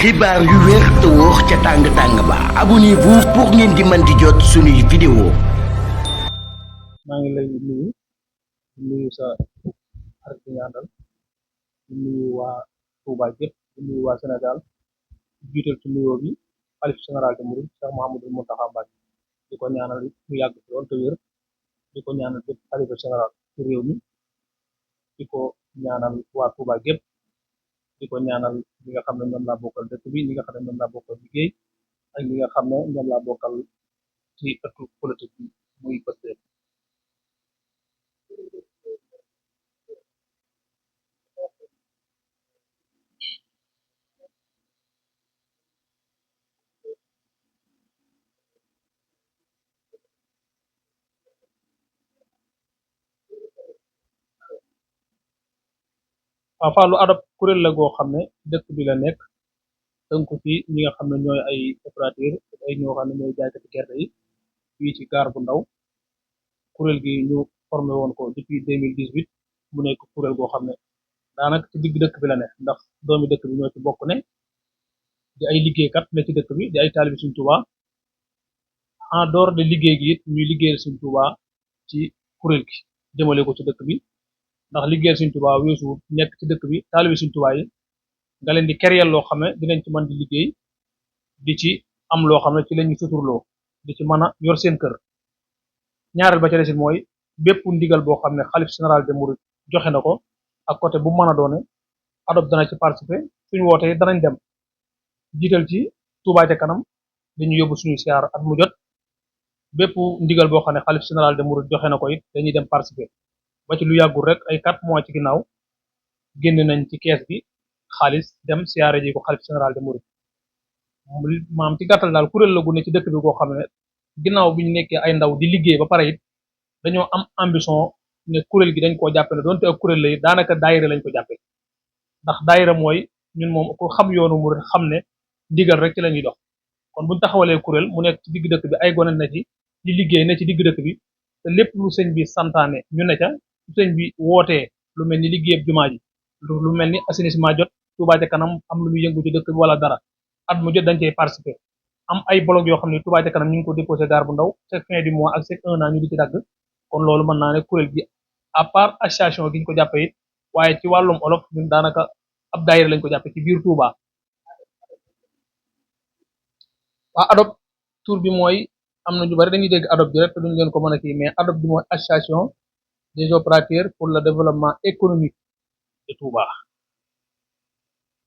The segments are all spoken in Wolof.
xibaar yu wér te wóor ca tàng-tàng ba abonnez-vous pour ngeen di mën di jot suñuy vidéo. maa ngi lay nuyu sa xarit bi nga àndal di nuyu waa Touba gépp di nuyu waa Sénégal jiital ci nuyoo bi xalif général de Mouride Cheikh Mouhamadou Mountakha Mbacké di ko ñaanal mu yàgg fi lool te wér di ko ñaanal bépp xalifa général ci réew mi di ko ñaanal waa Touba gépp di ko ñaanal ñi nga xam ne ñoom laa bokkal dëkk bi ñi nga xam ne ñoom laa bokkal liggéey ak ñi nga xam ne ñoom laa bokkal ci ëttu politique bi muy Pastef. waaw Fallou adop kuréel la goo xam ne dëkk bi la nekk tënku ci ñi nga xam ne ñooy ay opérateur ay ñoo xam ne ñooy jaaykati gerte yi fii ci gaar bu ndaw kuréel gi ñu formé woon ko depuis 2018 mu nekk kuréel goo xam ne daanaka ci digg dëkk bi la ne ndax doomi dëkk bi ñoo ci bokk ne di ay liggéeykat ne ci dëkk bi di ay taalibi Sëriñ Tuubaa en dehors de liggéey gi it ñuy liggéeyal Sëriñ Tuubaa ci kuréel gi jëmale ko ci dëkk bi ndax liggéeyal Sëriñ Tuubaa weesu nekk ci dëkk bi taalibi Sëriñ Tuubaa yi nga leen di kereel loo xam ne dinañ ci mën di liggéey di ci am loo xam ne ci lañuy suturloo di ci mën a yor seen kër ñaareel ba ca desit mooy bépp ndigal boo xam ne xalif général de Mouride joxe na ko ak côté bu mën a doone adop dana ci participer suñu wootee danañ dem jiital ci Touba ca kanam dañu yóbbu suñu siyaar at mu jot bépp ndigal boo xam ne xalif général de Mouride joxe na ko it dañuy dem participer ba ci lu yàggul rek ay 4 mois ci ginnaaw génn nañ ci kees bi xaalis dem siyaare ji ko xalif général de Mouride maam ci gàttal daal kuréel la gu ne ci dëkk bi koo xam ne ginnaaw bi ñu nekkee ay ndaw di liggéey ba pare it dañoo am ambition ne kuréel gi dañ koo jàppe ne donte ak kuréel la it daanaka daayira lañ ko jàppe ndax daayira mooy ñun moom ku xam yoonu Mouride xam ne ndigal rek ci la ñuy dox kon buñ taxawalee kuréel mu nekk ci digg dëkk bi ay gone na ci di liggéey ne ci digg dëkk bi te lépp lu sëñ bi santaane ñu ne ca lu sëñ bi wootee lu mel ni liggéeyab jumaa ji lu mel ni assainissement jot Touba ca kanam am lu muy yëngu ci dëkk bi wala dara at mu jot dañ cey participer am ay bloc yoo xam ne Touba ca kanam ñu ngi ko déposé gaar bu ndaw chaque fin du mois ak chaque 1 an ñu di ci dagg kon loolu mën naa ne kuréel gi à part association gi ñu ko jàppee it waaye ci wàllum olof ñun daanaka ab daayira lañ ko jàppee ci biir Touba. waa adop tur bi mooy am na ñu bari dañuy dégg adop bi rek te duñu leen ko mën a kii mais adop bi mooy association des opérateurs pour le développement économique de Touba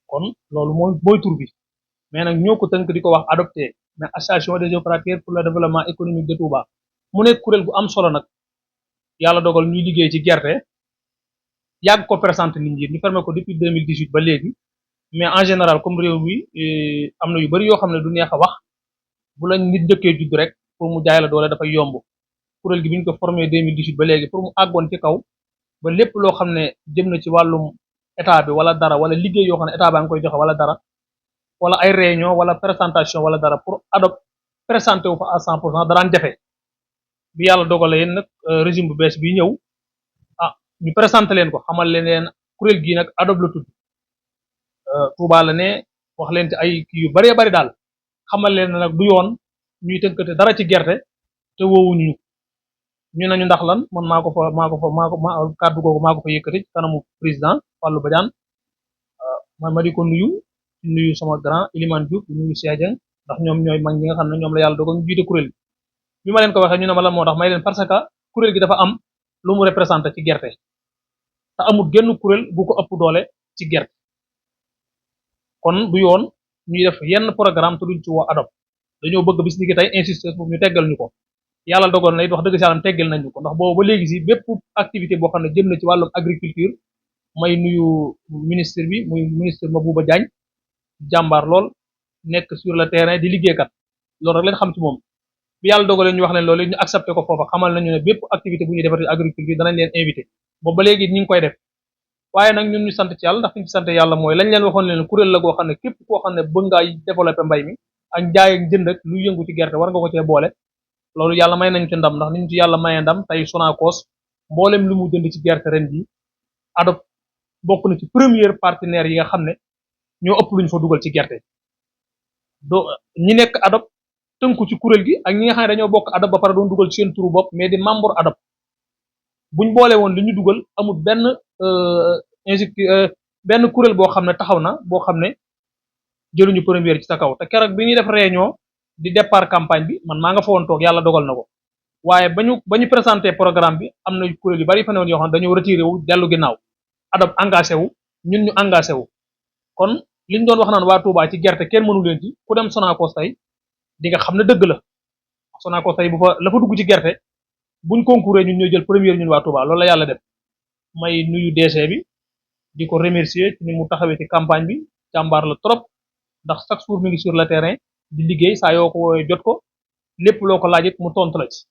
kon loolu mooy tur bi mais nag ñoo ko tënk di ko wax adopté mais association des opérateurs pour le développement économique de Touba mu nekk kuréel gu am solo nag yàlla dogal ñuy liggéey ci gerte yàgg ko présenté nit ñi ñu fermé ko depuis 2018 ba léegi mais en général comme réew mi am na yu bari yoo xam ne du neex a wax bu la nit njëkkee judd rek pour mu jaay la doole dafay yomb kuréel gi bi ñu ko formé 2018 ba léegi pour mu àggoon ci kaw ba lépp loo xam ne jëm na ci wàllum état bi wala dara wala liggéey yoo xam ne état baa ngi koy joxe wala dara wala ay réunion wala présentation wala dara pour adop présenté wu fa à 100% daraan jafe bi yàlla dogalee yéen nag régime bu bees bi ñëw ah ñu présenté leen ko xamal leen kuréel gii nag adop la tudd Touba la ne wax leen ci ay kii yu bëree bëri daal xamal leen nag du yoon ñuy tënkate dara ci gerte te woowuñu ñu nañu ndax lan man maa ko kàddu googu maa ko fa yëkkati ci kanamu président Fallou Badiane ma di ko nuyu sama grand Ilimane Diouf di nuyu Cheikh Dieng ndax ñoom ñooy mag ñi nga xam ne ñoom la yàlla dogal ñu jiite kuréel gi bi ma leen ko waxee ñu ne ma lan moo tax may leen parce que kuréel gi dafa am lu mu représenté ci gerte te amul genn kuréel bu ko ëpp doole ci gerte kon du yoon ñuy def yenn programme te duñ ci woo adop dañoo bëgg bis ni ki tey insister pour ñu teggal ñu ko yàlla dogal na it wax dëgg si yàlla teggal nañ ñu ko ndax boobu ba léegi si bépp activité boo xam ne jëm na ci wàllum agriculture may nuyu ministre bi muy ministre Mabouba Diagne jàmbaar lool nekk sur le terrain di liggéeykat loolu rek lañ xam ci moom bi yàlla dogalee ñu wax leen loolu ñu accepté ko foofa xamal nañu ne bépp activité bu ñuy defati agriculture danañ leen invité boobu ba léegi ñu ngi koy def waaye nag ñun ñu sant ci yàlla ndax fi ñu ci sant yàlla mooy lañ leen waxoon leen kuréel la goo xam ne képp koo xam ne bëgg ngaa développé mbay mi ak njaay ak jënd ak lu yëngu ci gerte war nga ko cee boole loolu yàlla may nañ ci ndam ndax niñ ci yàlla mayee ndam tey Sonacos mboolem lu mu jënd ci gerte ren bi adop bokk na ci première partenaire yi nga xam ne ñoo ëpp luñ fa dugal ci gerte do ñi nekk adop tënku ci kuréel gi ak ñi nga xam ne dañoo bokk adop ba pare doon dugal ci seen turu bopp mais di membre adop buñ boole woon li ñu dugal amul benn benn kuréel boo xam ne taxaw na boo xam ne jëluñu première ci sa kaw te keroog bi ñuy def réunion di départ campagne bi man maa nga fa woon toog yàlla dogal na ko waaye ba ñu présenté programme bi am na kuréel yu bari fa ne woon yoo xam ne dañoo retiré wu dellu ginnaaw adop engagé wu ñun ñu engagé wu kon liñ doon wax naan waa Touba ci gerte kenn mënu leen ci ku dem Sonacos tey di nga xam ne dëgg la Sonacos tey bu fa la fa dugg ci gerte buñ concouré ñun ñooy jël première ñun waa Touba loolu la yàlla def may nuyu DC bi di ko remercier ci ni mu taxawee ci campagne bi jàmbaar la trop ndax chaque jour mi ngi sur le terrain di liggéey saa yoo ko woowee jot ko lépp loo ko laajit mu tontu la ci.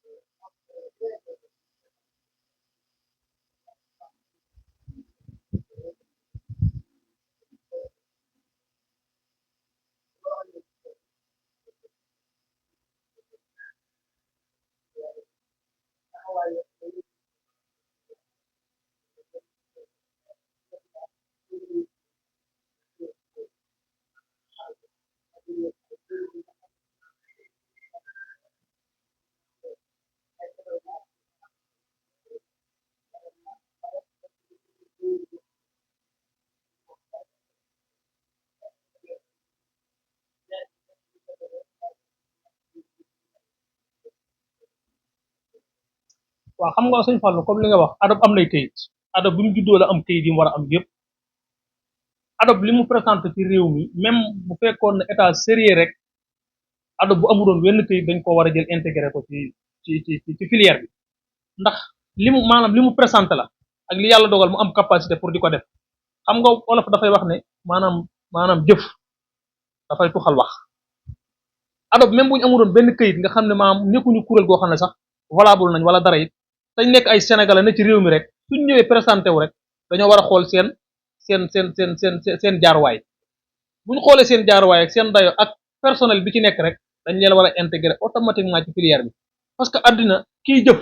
waaw xam nga sëñ Fallou comme li nga wax adop am nay kayit adop bi mu juddoo la am kayit yi mu war a am yëpp adop li mu présenté ci réew mi même bu fekkoon ne état sérieux rek adop bu amuloon wenn kayit dañ ko war a jël intégré ko ci filière bi ndax maanaam li mu présenté la ak li yàlla dogal mu am capacité pour di ko def xam nga wolof dafay wax ne maanaam jëf dafay tuxal wax adop même bu ñu amuloon benn kayit nga xam ne maanaam nekkuñu kuréel goo xam ne sax valable nañ wala dara it dañ nekk ay sénégalais na ci réew mi rek suñ ñëwee présenté wu rek dañoo war a xool seen jaaruwaay bu ñu xoolee seen jaaruwaay ak seen dayo ak personnel bi ci nekk rek dañ leen war a intégrer automatiquement ci filière bi parce que àddina kiy jëf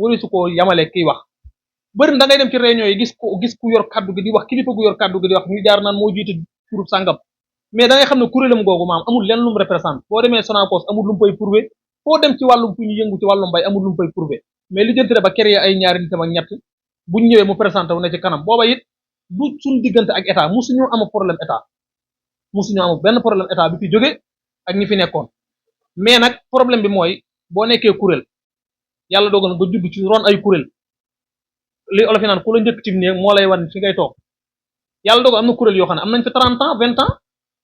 wari su ko yamale kiy wax bëri da ngay dem ci réunion yi gis ku yor kaddu gi di wax kilifa gu yor kaddu gi di wax ñu jaar naan moo jiite groupe sàngam mais da ngay xam ne kuréelam googu maam amul lenn lu mu représenté boo demee Sonacos amul lu mu koy prouvé foo dem ci wàllum fu ñu yëngu ci wàllum mbay amul lu mu koy prouvé mais li jëntale ba créer ay ñaari nitam ak ñett buñ ñëwee mu présenté wu ne ci kanam booba it du suñ diggante ak état musuñu am problème état musuñu am benn problème état bi fi jóge ak ñi fi nekkoon mais nag problème bi mooy boo nekkee kuréel yàlla dogal na nga judd ci ron ay kuréel li olof yi naan ku la njëkk ci néeg moo lay wan fi ngay toog yàlla dogal am na kuréel yoo xam ne am nañ fi 30 ans 20 ans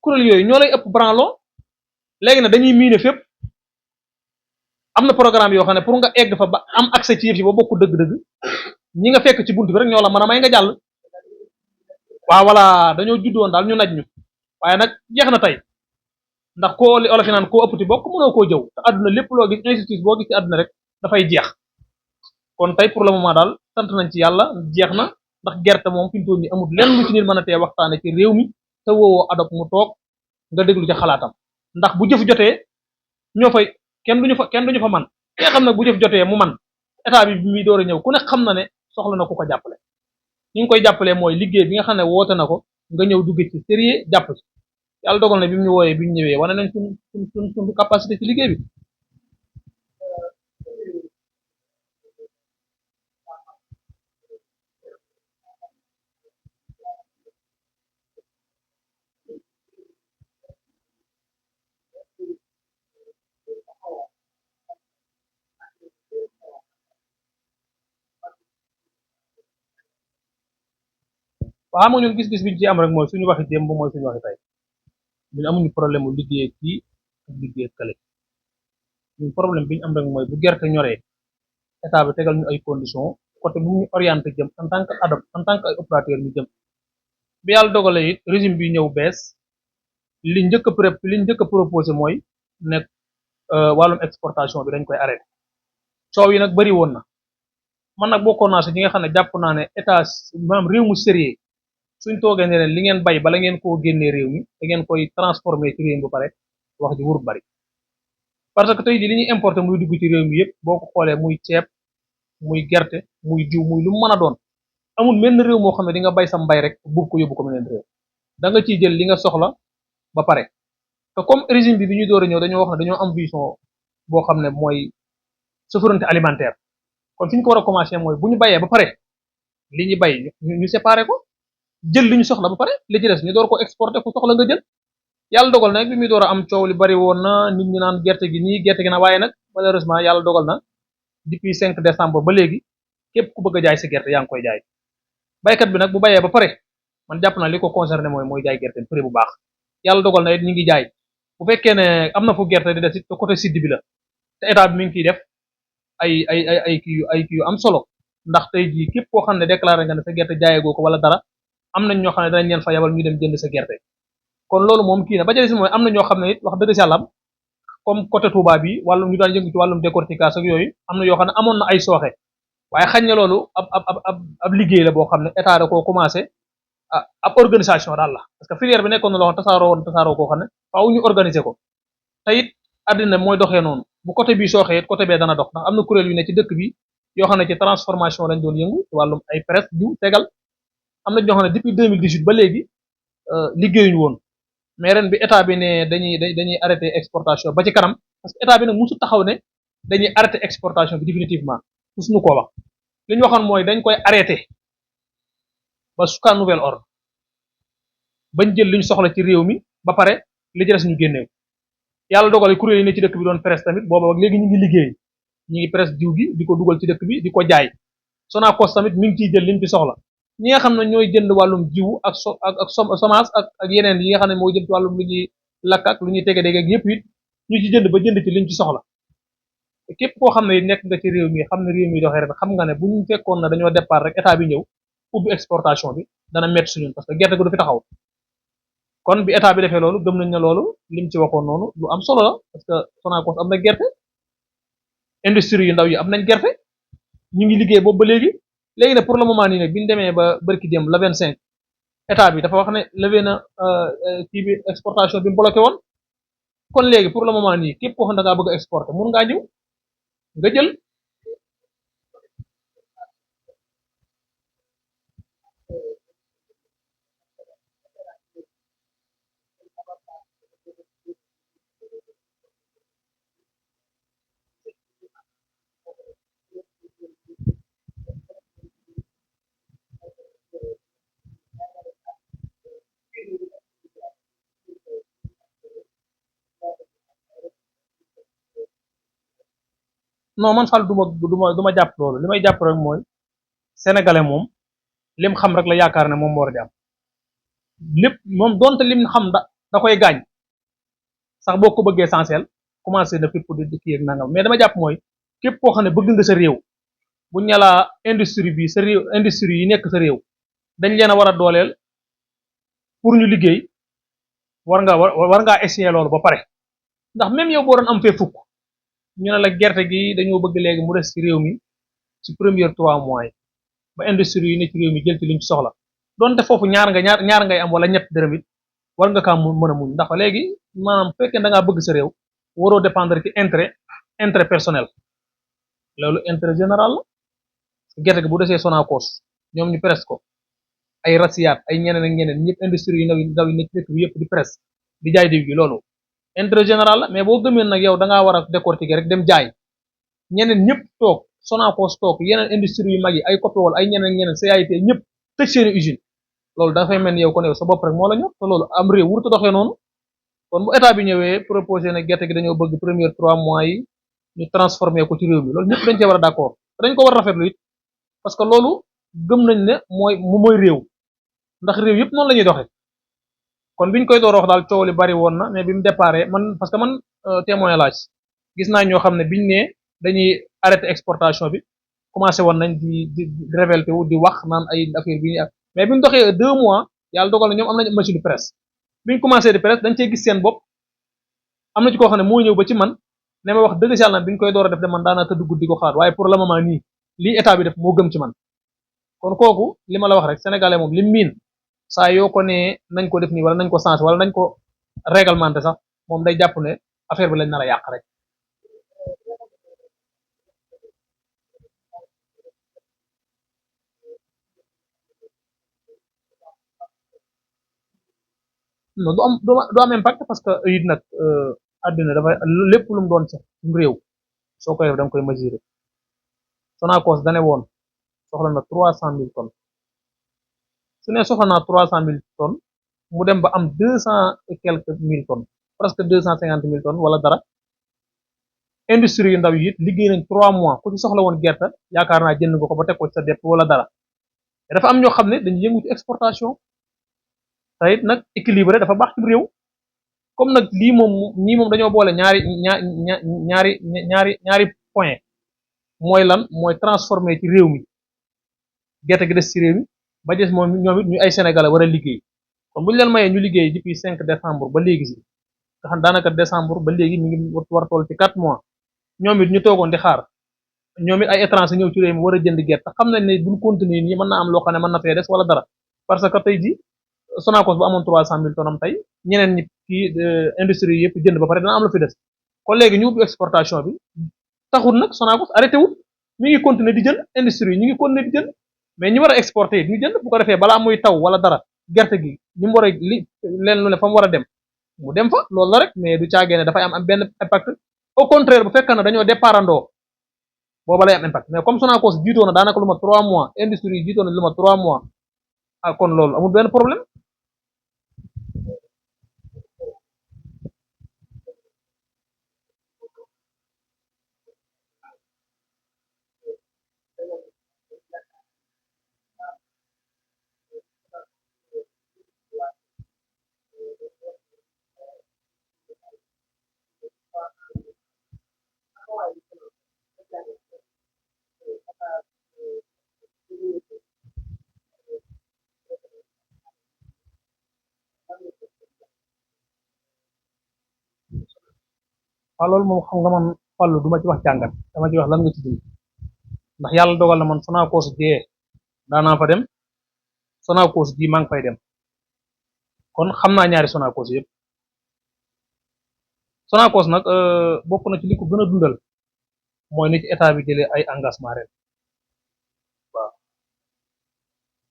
kuréel yooyu ñoo lay ëpp branlon léegi nag dañuy miine fépp am na programme yoo xam ne pour nga egg fa ba am accès ci yëf yi ba bokku dëgg-dëgg ñi nga fekk ci buntu bi rek ñoo la mën a may nga jàll waaw voilà dañoo juddoon daal ñu naj ñu waaye nag jeex na tey ndax koo li olof yi naan koo ëppati bokk mënoo koo jëw te àdduna lépp loo gis injustice boo gis ci àdduna rek dafay jeex kon tey pour le moment daal sant nañ ci yàlla jeex na ndax gerte moom fi mu toll nii amul lenn lu ci nit mën a tee waxtaane ci réew mi te woowoo adop mu toog nga déglu ci xalaatam ndax bu jëf jotee ñoo fay kenn duñu fa man ki nga xam nag bu jëf jotee mu man état bi muy door a ñëw ku ne xam na ne soxla na ku ko jàppale ñi ngi koy jàppalee mooy liggéey bi nga xam ne woote na ko nga ñëw dugg ci sérieux jàpp ci yàlla dogal na bi mu ñu wooyee bi ñu ñëwee wane nañ suñu capacité ci liggéey bi waaw xam nga ñun gis-gis biñ ci am rek mooy suñu waxi démb mooy suñu waxi tey ñun amuñu problème mu liggéey kii ak liggéey kële ñun problème bi ñu am rek mooy bu gerte ñoree état bi tegal ñu ay conditions côté bu ñu orienté jëm en tant que adop en tant que ay opérateur ñu jëm bi yàlla dogalee it régime bi ñëw bees li njëkk a proposé mooy nekk wàllum exportation bi dañ koy arrêté coow yi nag bëri woon na man nag bokkoon naa si ñi nga xam ne jàpp naa ne état maanaam réew mu sérieux suñ toogee ne leen li ngeen bay bala ngeen koo génnee réew mi da ngeen koy transformé ci réew mi ba pare wax ji wurut bari parce que tey jii li ñuy importé muy dugg ci réew mi yëpp boo ko xoolee muy ceeb muy gerte muy jiw muy lu mu mën a doon amul menn réew moo xam ne di nga bay sa mbay rek buub ko yóbbu ko meneen réew da nga ciy jël li nga soxla ba pare te te comme régime bi ñuy door a ñëw dañoo wax ne dañoo am vision boo xam ne mooy souveraineté alimentaire kon fi ñu ko war a commencé mooy bu ñu bayee ba pare li ñu bay ñu séparé ko jël li ñu soxla ba pare li ci des ñu door ko exporter ku soxla nga jël yàlla dogal na nag bi muy door a am coow li bari woon na nit ñi naan gerte gi nii gerte gi na waaye nag malheureusement yàlla dogal na depuis 5 décembre ba léegi képp ku bëgg a jaay sa gerte yaa ngi koy jaay baykat bi nag bu bayee ba pare man jàpp naa li ko concerné mooy jaay gerte prix bu baax yàlla dogal na it ñu ngi jaay bu fekkee ne am na fu gerte di des it côté sud bi la te état bi mi ngi ciy def ay kii yu am solo ndax tey jii képp koo xam ne déclaré nga ne sa gerte jaayegoo ko wala dara am nañ ñoo xam ne danañ leen fa yabal ñu dem jënd sa gerte kon loolu moom kii na ba jëlee si mooy am na ñoo xam ne it wax dëgg si yàlla comme côté Touba bi wàllum ñu daan yëngu ci wàllum décortiquage ak yooyu am na yoo xam ne amoon na ay sooxe waaye xañ na loolu ab liggéey la boo xam ne état da koo commencé ab organisation daal la parce que filière bi nekkoon na loo xam tasaaroo koo xam ne faaw ñu organiser ko te it àddina mooy doxee noonu bu côté bi sooxee it côté bee dana dox ndax am na kuréel yu ne ci dëkk bi yoo xam ne ci transformation lañ doon yëngu ci wàllum ay presse diw tegal am na ñoo xam ne depuis 2018 ba léegi liggéeyuñu woon mais ren bi état bi ne dañuy arrêté exportation ba ci kanam parce que état bi nag musu taxaw ne dañuy arrêté exportation bi définitivement musuñu koo wax li ñu waxoon mooy dañ koy arrêté ba jusqu'à nouvel ordre bañ jël li ñu soxla ci réew mi ba pare li ci des ñu génneew yàlla dogal kuréel yi ne ci dëkk bi doon presse tamit booba ak léegi ñu ngi liggéey ñu ngi presse diw gi di ko dugal ci dëkk bi di ko jaay Sonacos tamit mi ngi ciy jël lim ci soxla ñi nga xam ne ñooy jënd wàllum jiwu ak semence ak yeneen yi nga xam ne moo jëm ci wàllum lu ñuy lakk ak lu ñuy tege dégg ak yëpp it ñu ci jënd ba jënd ci liñ ci soxla képp koo xam ne nekk nga ci réew mi xam ne réew mi doxee rek xam nga ne bu ñu fekkoon na dañoo départ rek état bi ñëw ubbi exportation bi dana métti suñun parce que gerte gu du fi taxaw kon bi état bi defee loolu gëm nañ ne loolu lim ci waxoon noonu lu am solo la parce que Sonacos am na gerte industrie yu ndaw yi am nañ gerte ñu ngi liggéey boobu ba léegi nag pour le moment nii nag bi ñu demee ba bërki dem la 25 état bi dafa wax ne levé na kii bi exportation bi mu bloqué woon kon léegi pour le moment nii képp koo xam ne da ngaa bëgg a exporter mun ngaa ñëw nga jël non man Fall du ma jàpp loolu li may jàpp rek mooy sénégalais moom lim xam rek la yaakaar ne moom moo war a jàpp lépp moom donte lim xam da koy gaañ sax boo ko bëggee essentiel commencé na fépp di kii ak nangam mais dama jàpp mooy képp koo xam ne bëgg nga sa réew bu ñalaa industrie bi sa réew industrie yi nekk sa réew dañ leen a war a dooleel pour ñu liggéey war ngaa essayer loolu ba pare ndax même yow boo doon am fee fukk ñu ne la gerte gi dañoo bëgg léegi mu des ci réew mi ci premier 3 mois yi ba industrie yi ne ci réew mi jël ci liñ ci soxla donte foofu ñaar ngay am wala ñett dërëm it war nga kaa mën a muñ ndax léegi maanaam bu fekkee da ngaa bëgg sa réew waroo dépendre ci intérêt personnel loolu intérêt général la gerte gi bu desee Sonacos ñoom ñu presse ko ay rasiyaat ay ñeneen ak ñeneen ñëpp industrie yu ndaw yi nekk dëkk bi yëpp di presse di jaay diw gi loolu intérêt général la mais boo gëmee nag yow da ngaa war a décortiquer rek dem jaay ñeneen ñëpp toog Sonacos toog yeneen industrie yu mag yi ay Copéol ay ñeneen CAIT ñëpp tëj seeni usine loolu dafay mel ni yow kon yow sa bopp rek moo la ñor te loolu am réew wurtu doxee noonu kon bu état bi ñëwee proposé ne gerte gi dañoo bëgg premier 3 mois yi ñu transformé ko ci réew mi loolu ñëpp dañ cee war a d'accord te dañ ko war a rafetlu it parce que loolu gëm nañ ne mooy réew ndax réew yëpp noonu la ñuy doxee kon biñ koy door wax daal coow li bari woon na mais bi mu déparé man parce que man témoin laaj gis naa ñoo xam ne biñ ne dañuy arrêté exportation bi commencé woon nañ di révolté wu di wax naan ay affaire bi mais bi ñu doxee 2 mois yàlla dogal na ñoom am nañ machine de presse biñ commencé di presse dañ cee gis seen bopp am na ci koo xam ne moo ñëw ba ci man ne ma wax dëgg si yàlla biñ koy door a def de man daanaka tëdd guddi ko xaar waaye pour le moment nii lii état bi def moo gëm ci man kon kooku li ma la wax rek sénégalais moom li miin saa yoo ko ne nañ ko def nii wala nañ ko changé wala nañ ko réglementé sax moom day jàpp ne affaire bi lañ nar a yàq rek. non du am impact parce que it nag àddina dafa lépp lu mu doon sax réew soo koy def da nga koy mesurer Sonacos dane woon soxla na 300 000 tonnes su ne soxla naa 300 000 tonnes mu dem ba am 200 et quelques 1000 tonnes presque 250 000 tonnes wala dara industrie yu ndaw yi it liggéey nañ 3 mois ku ci soxla woon gerte yaakaar naa jënd nga ko ba teg ko ci sa depp wala dara te dafa am ñoo xam ne dañuy yëngu ci exportation te it nag équilibré dafa baax ci réew comme nag lii moom ñii moom dañoo boole ñaari point mooy lan mooy transformé ci réew mi gerte gi des ci réew mi ba des moom ñoom it ñu ay sénégalais war a liggéey kon bu ñu leen mayee ñu liggéey depuis 5 décembre ba léegi si nga xam daanaka décembre ba léegi mi ngi war toll ci 4 mois ñoom it ñu toogoon di xaar ñoom it ay étranger ñëw ci réew mi war a jënd gerte xam nañ ne buñ continuer nii mën na am loo xam ne mën na fee des wala dara parce que tey ji Sonacos bu amoon 300 000 tonnes am tey ñeneen ñi kii industrie yëpp jënd ba pare dana am lu fi des kon léegi ñu ubbi exportation bi taxul nag Sonacos arrêté wul mi ngi continuer di jënd industrie yi ñu ngi continuer di jënd mais ñi war a exporter ñu jënd bu ko defee balaa muy taw wala dara gerte gi ni mu war a li leen lu ne fa mu war a dem mu dem fa loolu la rek mais du caagee ne dafay am benn impact au contraire bu fekkee ne dañoo départandoo booba lay am impact mais comme Sonacos jiitoo na daanaka lu ma 3 mois industrie yi jiitoo na lu ma 3 mois ah kon loolu amul benn problème. waaw loolu moom xam nga man Fallou du ma ci wax jàngat dama ci wax lan nga ci dund ndax yàlla dogal na man Sonacos jee daanaa fa dem Sonacos ji maa ngi fay dem kon xam naa ñaari Sonacos yëpp Sonacos nag bokk na ci li ko gën a dundal mooy ni ci état bi jëlee ay engagement ren waaw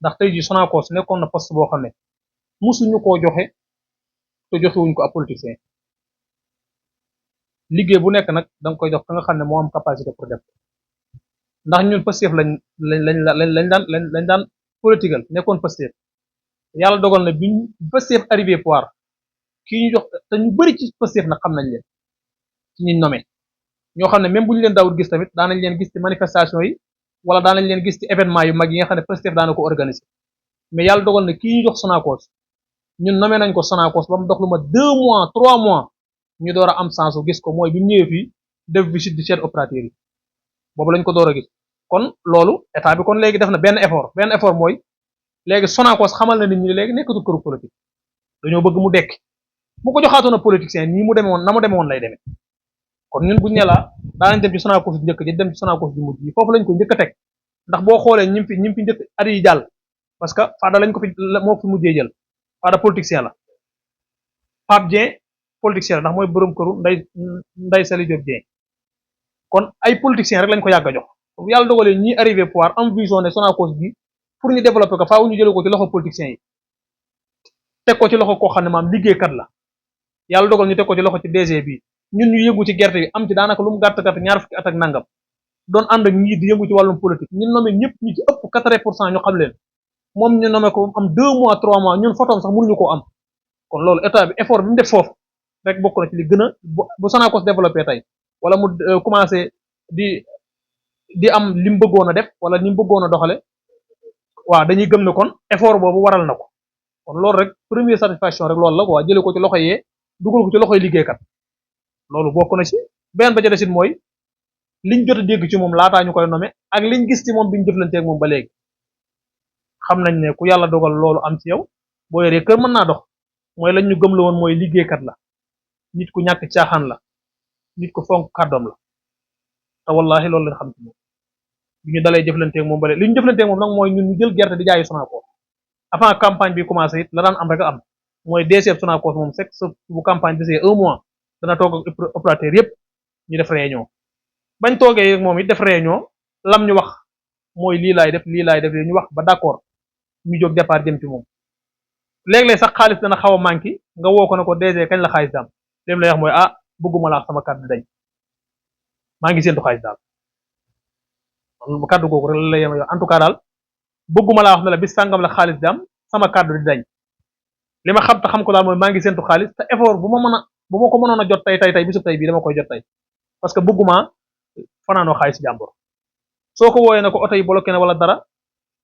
ndax tey ji Sonacos nekkoon na poste boo xam ne musuñu koo joxe te joxewuñ ko ab politicien liggéey bu nekk nag da nga koy jox ka nga xam ne moo am capacité pour def ndax ñun Pastef lañ daan politigal nekkoon Pastef yàlla dogal na biñ Pastef arrivé pouvoir kii ñu jox te ñu bëri ci Pastef nag xam nañ leen ci ñi nommé ñoo xam ne même bu ñu leen daawul gis tamit daanañ leen gis ci manifestation yi wala daanañ leen gis ci événement yu mag yi nga xam ne Pastef daana ko organiser mais yàlla dogal na kii ñu jox Sonacos ñun nommé nañ ko Sonacos ba mu dox lu ma 2 mois 3 mois ñu door a am chance gis ko mooy bi mu ñëwee fii def visite du chef opérateur yi boobu lañ ko door a gis kon loolu état bi kon léegi def na benn effort mooy léegi Sonacos xamal na nit ñi léegi nekkatul këru politique dañoo bëgg mu dekk bu ko joxaatoon a politicien nii mu demee woon na mu demee woon lay demee kon ñun buñ ne la daanañ dem ci Sonacos bi njëkk ji dem ci Sonacos bi mujj yi foofu lañ ko njëkk a teg ndax boo xoolee ñi fi njëkk at yi jàll parce que Fada lañ ko fi moo fi mujjee jël Fada politicien la Pape Dieng politicien la ndax mooy borom këru Ndeye Saly Diop Dieng kon ay politiciens rek lañ ko yàgg a jox yàlla dogalee ñi arrivé pouvoir am vision ne Sonacos bi pour ñu développer ko faaw ñu jëlee ko ci loxo politiciens yi teg ko ci loxo koo xam ne maam liggéeykat la yàlla dogal ñu teg ko ci loxo ci DG bi ñun ñu yëngu ci gerte bi am ci daanaka lu mu gàtt gàtt ñaar fukki at ak nangam doon ànd ak ñii di yëngu ci wàllum politique ñun nommé ñëpp ñu ci ëpp 80% ñu xam leen moom ñu nommé ko am 2 mois 3 mois ñun photom sax mënuñu koo am kon loolu état bi effort bi mu def foofu rek bokk na ci li gën a bu Sonacos développé tey wala mu commencé di am li mu bëggoon a def wala ni mu bëggoon a doxale waaw dañuy gëm ne kon effort boobu waral na ko kon loolu rek première satisfaction rek loolu la quoi jëlee ko ci loxo yee dugal ko ci loxoy liggéeykat loolu bokk na ci beneen ba ca desit mooy liñ jot a dégg ci moom laataa ñu koy nommé ak liñ gis ci moom biñ jëflanteeg moom ba léegi xam nañ ne ku yàlla dogal loolu am ci yow boo yoree kër mën naa dox mooy lañ ñu gëm la woon mooy liggéeykat la nit ku ñàkk caaxaan la nit ku fonk kàddoom la te wallahi loolu lañ xam ci moom bi ñu dalee jëflanteeg moom ba léegi li ñu jëflanteeg moom nag mooy ñun ñu jël gerte di jaayi Sonacos avant campagne bi commencé it la daan am rek a am mooy DC Sonacos moom c'est bu campagne desee 1 mois dana toog ak opérateur yëpp ñu def réunion bañ toogee moom it def réunion lam ñu wax mooy lii laay def ñu wax ba d'accord ñu jóg départ jëm ci moom léeg-léeg sax xaalis dana xaw a manqué nga woo ko ne ko DG kañ la xaalis daam lim lay wax mooy ah bëgguma laa sama carte dañ maa ngi séntu xaalis daal kàddu googu rek la lay yem en tout cas daal bëgguma laa wax ne la bis sàngam la xaalis daam sama carte di dañ li ma xam te xam ko daal mooy maa ngi séntu xaalis te effort bu ma mën a bu ma ko mënoon a jot tey bisub tey bii dama koy jot tey parce que bëgguma fanaanoo xaalis jàmbur soo ko wooyee ne ko oto yi bloqué na wala dara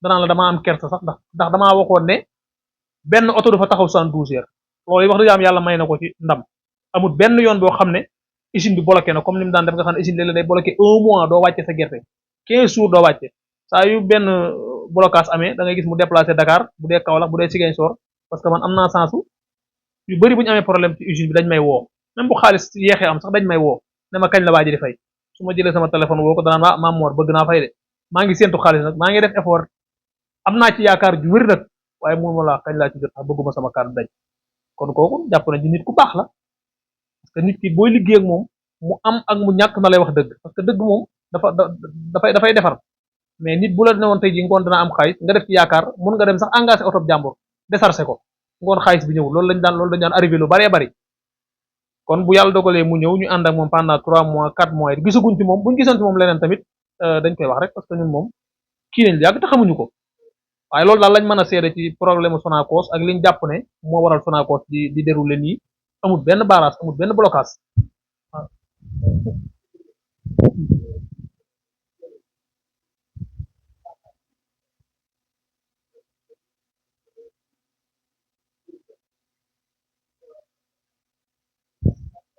danaan la damaa am kersa sax ndax damaa waxoon ne benn oto du fa taxaw 72 heures loolu yi wax dëgg yàlla may na ko ci ndam amul benn yoon boo xam ne usine bi bloqué na comme ni mu daan def nga xam ne usine léeg-léeg day bloqué un mois doo wàcce sa gerte 15 jours doo wàcce saa yu benn blocage amee da ngay gis mu déplacé Dakar bu dee Kaolack bu dee Ziguinchor parce que man am naa sensu yu bëri bu ñu amee problème ci usine bi dañ may woo même bu xaalis yeexee am sax dañ may woo ne ma kañ la waaji di fay su ma jëlee sama téléphone woo ko danaan waa Maam Mor bëgg naa fay de maa ngi séntu xaalis nag maa ngi def effort am naa ci yaakaar ju wér nag waaye mënuma laa kañ laa ci jot sax bëgguma sama carte dañ kon kooku jàpp na ci nit ku baax la parce que nit ki booy liggéey ak moom mu am ak mu ñàkk na lay wax dëgg parce que dëgg moom dafay defar mais nit bu la newoon tey ji ngoon dana am xaalis nga def ci yaakaar mun nga dem sax engagé oto jàmbur déchargé ko ngoon xaalis bi ñëw loolu lañ daan arrivé lu bëree bëri kon bu yàlla dogalee mu ñëw ñu ànd ak moom pendant 3 mois 4 mois yi gisaguñ ci moom buñ gisoon ci moom leneen tamit dañ koy wax rek parce que ñun moom kii nañ yàgg te xamuñu ko waaye loolu daal lañ mën a seede ci problème Sonacos ak liñ jàpp ne moo waral Sonacos di déroulé nii amul benn barrage amul benn blocage waaw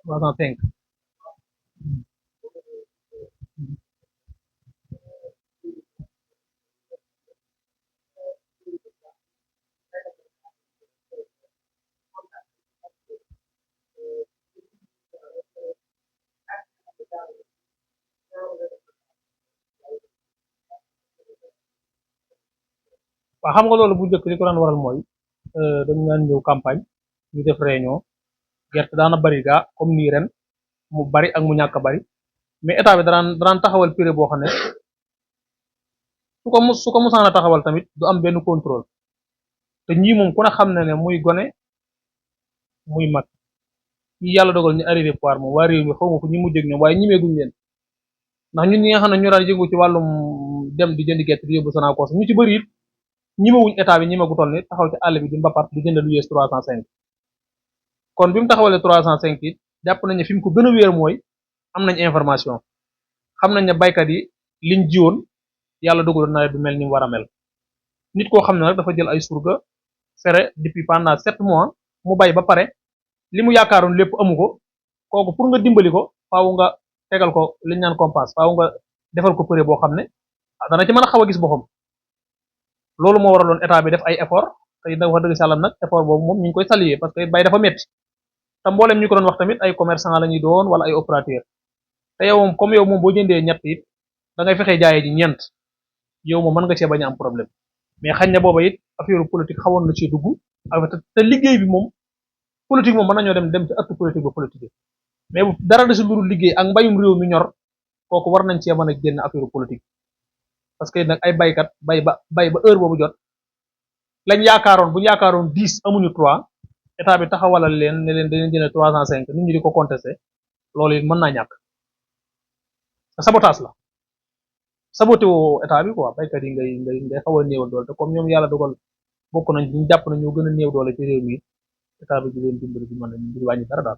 305 waaw xam nga loolu bu njëkk li ko daan waral mooy dañu daan ñëw campagne ñu def réunion gerte daana bari gaa comme nii ren mu bari ak mu ñàkk a bari mais état bi danaan taxawal prix boo xam ne su ko musaana taxawal tamit du am benn contrôle te ñii moom ku ne xam na ne muy gone muy mag ñi yàlla dogal ñu arrivé pouvoir moom waa réew mi xaw ma ko ñi mujj ak ñoom waaye ñimeeguñ leen ndax ñun ñi nga xam ne ñu daan yëngu ci wàllum dem di jëndi gerte di yóbbu Sonacos ñu ci bëri it ñimewuñ état bi ñime gu toll ni taxaw ci àll bi di mbapat di jënd lu yées 305 kon bi mu taxawalee 305 it jàpp nañ ne fi mu ko gën a wéer mooy am nañ information xam nañ ne baykat yi liñ jiwoon yàlla dogaloon nawet bi mel ni mu war a mel nit koo xam ne nag dafa jël ay surga fere depuis pendant 7 mois mu bay ba pare li mu yaakaaroon lépp amu ko kooku pour nga dimbali ko faaw nga tegal ko liñ naan compas faaw nga defal ko prix boo xam ne dana ci mën a xaw a gis boppam loolu moo waraloon état bi def ay effort te da wax dëgg si yàlla nag effort boobu moom ñu ngi koy saluer parce que bay dafa métti te mboolem ñu ko doon wax tamit ay commerçant la ñuy doon wala ay opérateur te yow moom comme yow moom boo jëndee ñett it da ngay fexee jaayee ji ñeent yow moom mën nga cee bañ a am problème mais xañ na booba it affaire politique xawoon na ci dugg ak te liggéey bi moom politique moom mën nañoo dem ci ëtt politique ba politique mais bu dara de si lu dul liggéey ak mbayum réew mi ñor kooku war nañ cee mën a génn affaire politique parce que nag ay baykat bay ba heure boobu jot lañ yaakaaroon bu ñu yaakaaroon 10 amuñu 3 état bi taxawalal leen ne leen dañu jëne 305 nit ñi di ko contesté loolu it mën naa ñàkk sabotage la saboté woo état bi quoi baykat yi ngay xaw a néewal doole te comme ñoom yàlla dogal bokk nañ ñu jàpp na ñoo gën a néew doole ci réew mi état bi di leen dimbali bi mën a di wàññi dara daal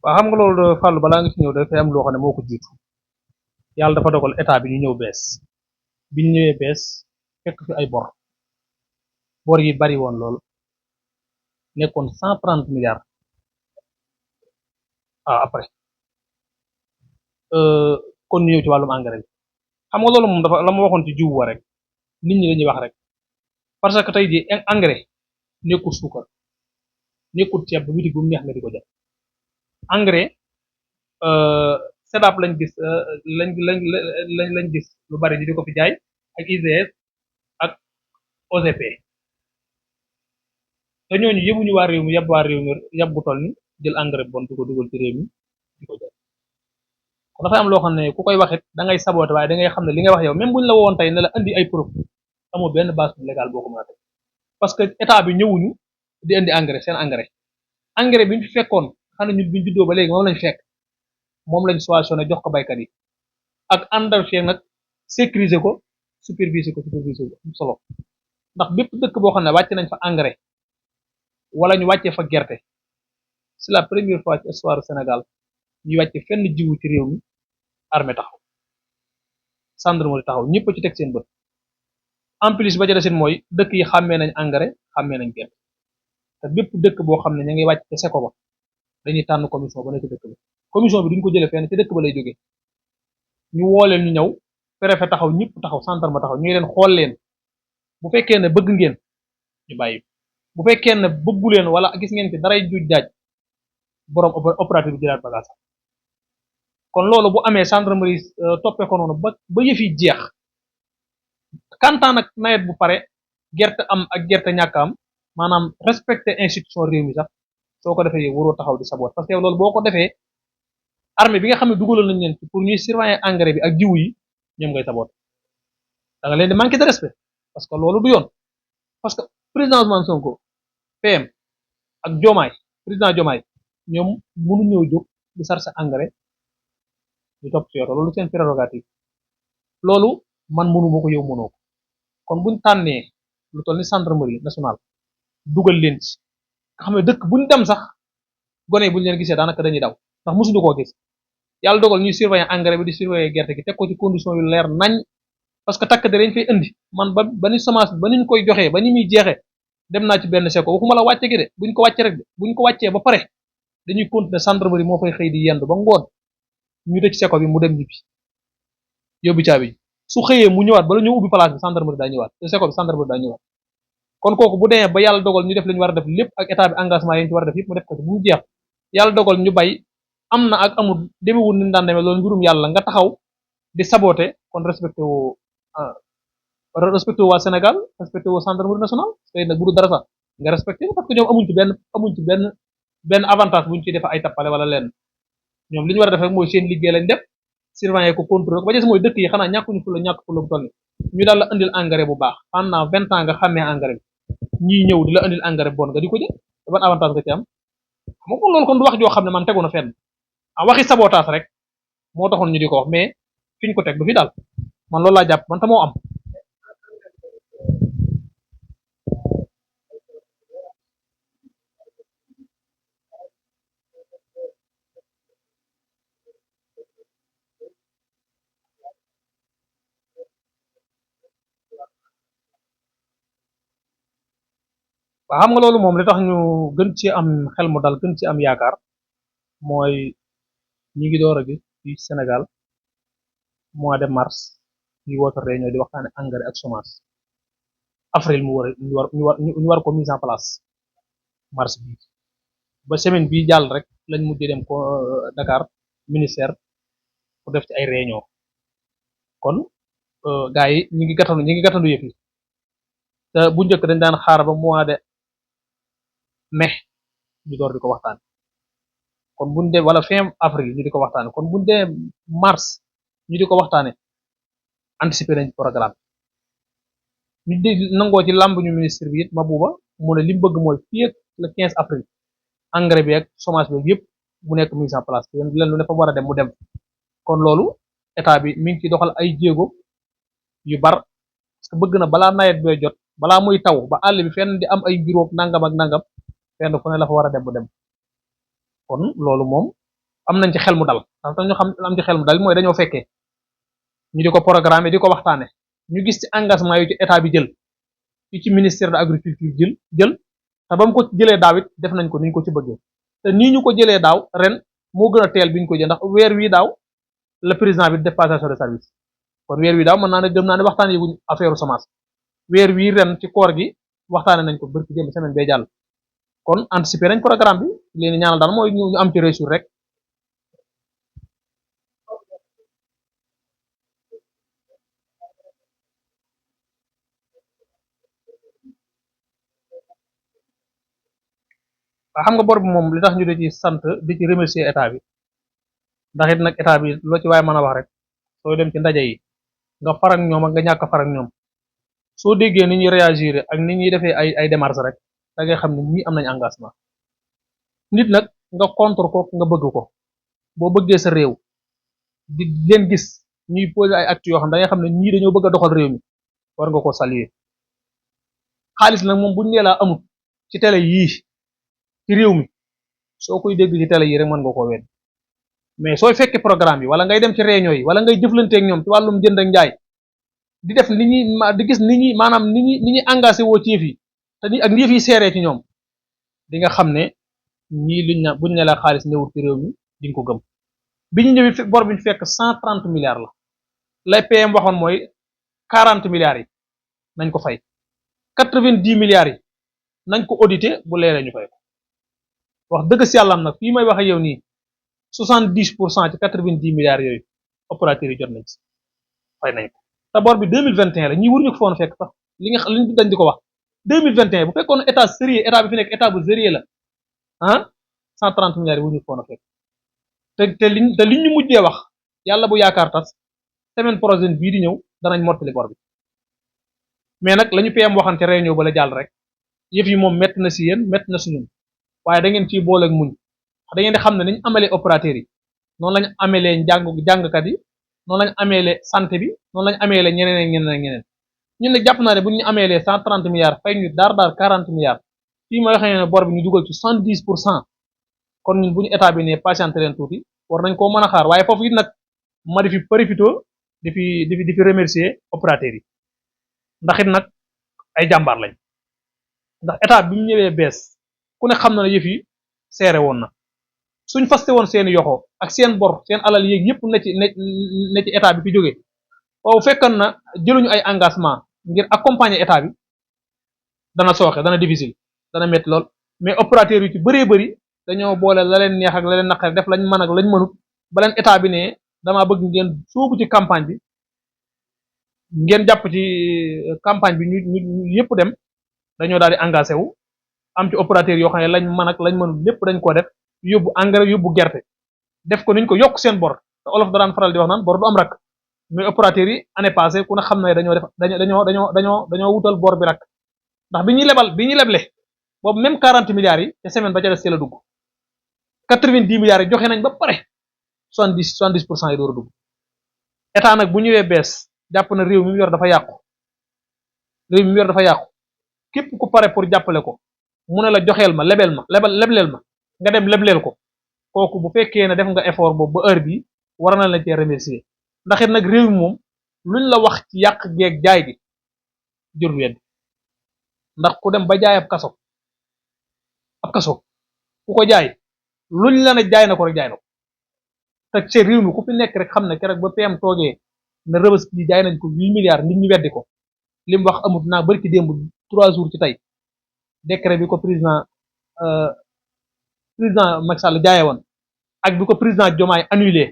waaw xam nga loolu Fallou balaa nga ci ñëw dafay am loo xam ne moo ko jiitu yàlla dafa dogal état bi ñu ñëw bees bi ñu ñëwee bees fekk fi ay bor yi bari woon lool nekkoon 130 milliards après kon ñu ñëw ci wàllum engrais bi xam nga loolu moom dafa la ma waxoon ci jiwu wa rek nit ñi dañuy wax rek parce que tey jii engrais nekkul suukar nekkul ceeb ba bitig bu mu neex nga di ko jël engrais SEDAP lañ gis lañ gis lu bari ñu di ko fi jaay ak ICS ak OGP te ñooñu yëbuñu waa réew mi yab waa réew mi yab bu toll ni jël engrais bon di ko dugal ci réew mi di ko jël kon dafay am loo xam ne ku koy waxit da ngay saboté waaye da ngay xam ne li ngay wax yow même buñ la woon tey ne la indi ay preuve amoo benn base légale boo ko mën a teg parce que état bi ñëwuñu di indi engrais seen engrais bi ñu fi fekkoon xam ne ñun bi ñu juddoo ba léegi moom lañ fekk moom lañ solutionné jox ko baykat yi ak àndal fee nag sécuriser ko superviser ko solo ndax bépp dëkk boo xam ne wàcce nañ fa engrais wala ñu wàccee fa gerte c'est la première fois ci histoire du Sénégal ñu wàcce fenn jiwu ci réew mi armée taxaw gendarmerie taxaw ñëpp ci teg seen bët en plus ba ca desin mooy dëkk yi xàmmee nañ engrais xàmmee nañ gerte te bépp dëkk boo xam ne ñu ngi wàcc te seko ba dañuy tànn commission ba nekk dëkk ba commission bi duñ ko jëlee fenn ci dëkk ba lay jógee ñu woo leen ñu ñëw préfet taxaw ñëpp taxaw gendarme taxaw ñu leen xool leen bu fekkee ne bëgg ngeen ñu bàyyi bu fekkee ne bëggu leen wala gis ngeen ci daray juuj jaaj borom opérateur bi jëlaat bagage kon loolu bu amee gendarmerie toppee ko noonu ba yëf yi jeex kantaan ak nawet bu pare gerte am ak gerte ñàkk am maanaam respecter institution réew mi sax soo ko defee yow waroo taxaw di saboot parce que loolu boo ko defee armée bi nga xam ne dugaloon nañ leen ci pour ñuy surveiller engrais bi ak jiwu yi ñoom ngay saboot da nga leen di manquer de respect parce que loolu du yoon parce que président Ousmane Sonko PM ak Diomaye président Diomaye ñoom mënu ñëw jóg di sarse engrais ñu topp ci yoto loolu seen prérogative loolu man mënuma ko yow mënoo ko kon buñ tànnee lu toll ni gendarmerie nationale dugal leen ci nga xam ne dëkk buñ dem sax gone buñ leen gisee daanaka dañuy daw ndax mosuñu koo gis yàlla dogal ñuy surveiller engrais bi di surveiller gerte gi teg ko ci condition yu leer nañ parce que takk dañ fay indi man ba ni semence bi ba niñ koy joxee ba ni muy jeexee dem naa ci benn seko waxuma la wàcce gi de buñ ko wàcce rek de buñ ko wàccee ba pare dañuy continuer gendarmerie moo fay xëy di yendu ba ngoon ñu tëj seko bi mu dem ñibbi yóbbu caabi su xëyee mu ñëwaat bala ñu ubbi place bi gendarmerie daa ñëwaat te seko bi gendarmerie daa ñëwaat kon kooku bu demee ba yàlla dogal ñu def li ñu war a def lépp ak état bi engagement yi ñu ci war a def yëpp mu def ko ci bu mu jeex yàlla dogal ñu bay am na ak amul demewul ni daan demee loolu mbirum yàlla nga taxaw di saboter kon respecté woo waa Sénégal respecté woo gendarmerie nationale tey nag bu dul dara sax nga respecté parce que ñoom amuñ ci benn avantage bu ñu ciy def ay tappale wala lenn ñoom li ñu war a def rek mooy seen liggéey lañ def surveiller ko contrôler ko ba des mooy dëkk yi xanaa ñàkk fulla bu toll ñu daal la indil engrais bu baax pendant 20 ans nga xàmmee engrais bi ñii ñëw di la indil engrais bon nga di ko jël ban avantage nga ci am moom loolu kon du wax joo xam ne man tegu na fenn waxi sabotage rek moo taxoon ñu di ko wax mais fi ñu ko teg du fi daal man loolu laa jàpp man ta moo am waaw xam nga loolu moom li tax ñu gën ci am xel mu dal gën ci am yaakaar mooy ñi ngi door a gis ci Sénégal mois de mars ñu woote réunion di waxtaane engrais ak semence avril mu war ñu war ko mise en place mars bi ba semaine bii jàll rek lañ mujj dem ko Dakar ministère pour def ci ay réunion kon gars yi ñi ngi gàttandu yëf yi te bu njëkk dañ daan xaar ba mois de mai ñu door di ko waxtaan kon buñ dee wala fin avril ñu di ko waxtaane kon buñ dee mars ñu di ko waxtaane anticiper nañ programme ñu di nangoo ci làmb ñu ministre bi it Mabouba mu ne li mu bëgg mooy fii ak le 15 avril engrais bi ak semence bi yëpp mu nekk mise en place leen lu ne fa war a dem mu dem kon loolu état bi mi ngi ci doxal ay jéego yu bar parce que bëgg na balaa nawet bee jot balaa muy taw ba àll bi fenn di am ay juróom nangam ak nangam fenn fu ne la fa war a dem bu dem kon loolu moom am nañ ci xel mu dal ndax ñu xam am ci xel mu dal mooy dañoo fekkee ñu di ko programmer di ko waxtaane ñu gis ci engagement yu ci état bi jël yu ci ministère de l'agriculture jël te ba mu ko jëlee daaw it def nañ ko ni ñu ko ci bëggee te nii ñu ko jëlee daaw ren moo gën a teel bi ñu ko jël ndax weer wi daaw le président bi def passation de service kon weer wi daaw mën naa ne gëm naa ne waxtaan yëguñ affaire semence weer wi ren ci koor gi waxtaane nañ ko bërki jëm semaine bee jàll kon anticiper nañ programme bi leen ñaanal daal mooy ñu am ci réussite rek. waaw xam nga bor bi moom li tax ñu di ci sant di ci remercier état bi ndax it nag état bi loo ci waaye mën a wax rek soo dem ci ndaje yi nga far ak ñoom ak nga ñàkk a far ak ñoom soo déggee ni ñuy réagir ak ni ñuy defee ay démarches rek da ngay xam ne ñii am nañ engagement nit nag nga contre ko nga bëgg ko boo bëggee sa réew di leen gis ñuy poser ay actes yoo xam da ngay xam ne ñii dañoo bëgg a doxal réew mi war nga ko saluer xaalis nag moom buñ nee laa amut ci télé yii ci réew mi soo koy dégg ci télé yi rek mën nga koo wedd mais sooy fekkee programme bi wala ngay dem ci réunion yi wala ngay jëflanteeg ñoom ci wàllum jënd ak njaay di def ni ñuy di gis ni ñuy maanaam ni ñuy engagé woo ci yëf yi te ni ak ni yëf yi seeree ci ñoom di nga xam ne ñii luñ na buñ ne la xaalis newul ci réew mi di nga ko gëm bi ñu ñëwee bor bi ñu fekk 130 milliards la lay PM waxoon mooy 40 milliards yi nañ ko fay 90 milliards yi nañ ko audité bu leeree ñu fay ko wax dëgg si yàlla am nag fii may wax ak yow nii 70% ci 90 milliards yooyu opérateurs yi jot nañ ci fay nañ ko te bor bi 2021 la ñi waruñu ko foon fekk sax li nga liñ dañ di ko wax 2021 bu fekkoon état sérieux état bi fi nekk état bu sérieux la ah 130 milliards yi waruñu ko foon a fekk te liñ ñu mujjee wax yàlla bu yaakaar tas semaine prochaine bii di ñëw danañ mottali bor bi mais nag la ñu PM waxante ca réunion ba la jàll rek yëf yi moom métti na si yéen métti na si ñun waaye da ngeen ciy boole ak muñ da ngeen di xam ne niñ amalee opérateurs yi noonu lañ amelee jàngkat yi noonu lañ amelee santé bi noonu lañ amelee ñeneen ak ñeneen ak ñeneen ñun nag jàpp naa ne bu ñu amelee 130 milliards fay ñu daar 40 milliards fii ma waxee ne bor bi ñu dugal ci 70% kon ñun bu ñu état bi ne patienté leen tuuti war nañ koo mën a xaar waaye foofu it nag ma di fi profité di fi remercier opérateurs yi ndax it nag ay jàmbaar lañ ndax état bi mu ñëwee bees ku ne xam na ne yëf yi seere woon na suñ faste woon seen yoxo ak seen bor seen alal yéeg yëpp ne ci état bi fi jógee waaw fekkan na jëluñu ay engagement ngir accompagner état bi dana sooxe dana difficile dana métti lool mais opérateurs yu ci bëree bëri dañoo boole la leen neex ak la leen naqari def lañ mën ak lañ mënut ba leen état bi ne damaa bëgg ngeen sóobu ci campagne bi ngeen jàpp ci campagne bi ñu yëpp dem dañoo daal di engagé wu am ci opérateur yoo xam ne lañ mën ak lañ mënul lépp dañ ko def yóbbu engrais yóbbu gerte def ko niñ ko yokk seen bor te olof daan faral di wax naan bor du am rak mais opérateurs yi année passée ku ne xam ne dañoo def dañoo wutal bor bi rak ndax bi ñuy leble boobu même 40 milliards yi te semaine ba ca des ci la dugg 90 milliards yi joxe nañ ba pare 70% yi door a dugg état nag bu ñëwee bees jàpp na réew mi mu yor dafa yàqu képp ku pare pour jàppale ko mu ne la joxeel ma lebleel ma nga dem lebleel ko kooku bu fekkee ne def nga effort boobu ba heure bi war na la cee remercier ndax it nag réew mi moom luñ la wax ci yàq geeg jaay gi jur wedd ndax ku dem ba jaay ab kaso ku ko jaay luñ la ne jaay na ko rek jaay na ko te ci réew mi ku fi nekk rek xam ne keroog ba PM toogee ne rëbës bi jaay nañ ko 8 milliards nit ñi weddi ko li mu wax amut naa bari ci démb 3 jours ci tey décret bi ko président Macky Sall jaayee woon ak bi ko président Diomaye annulé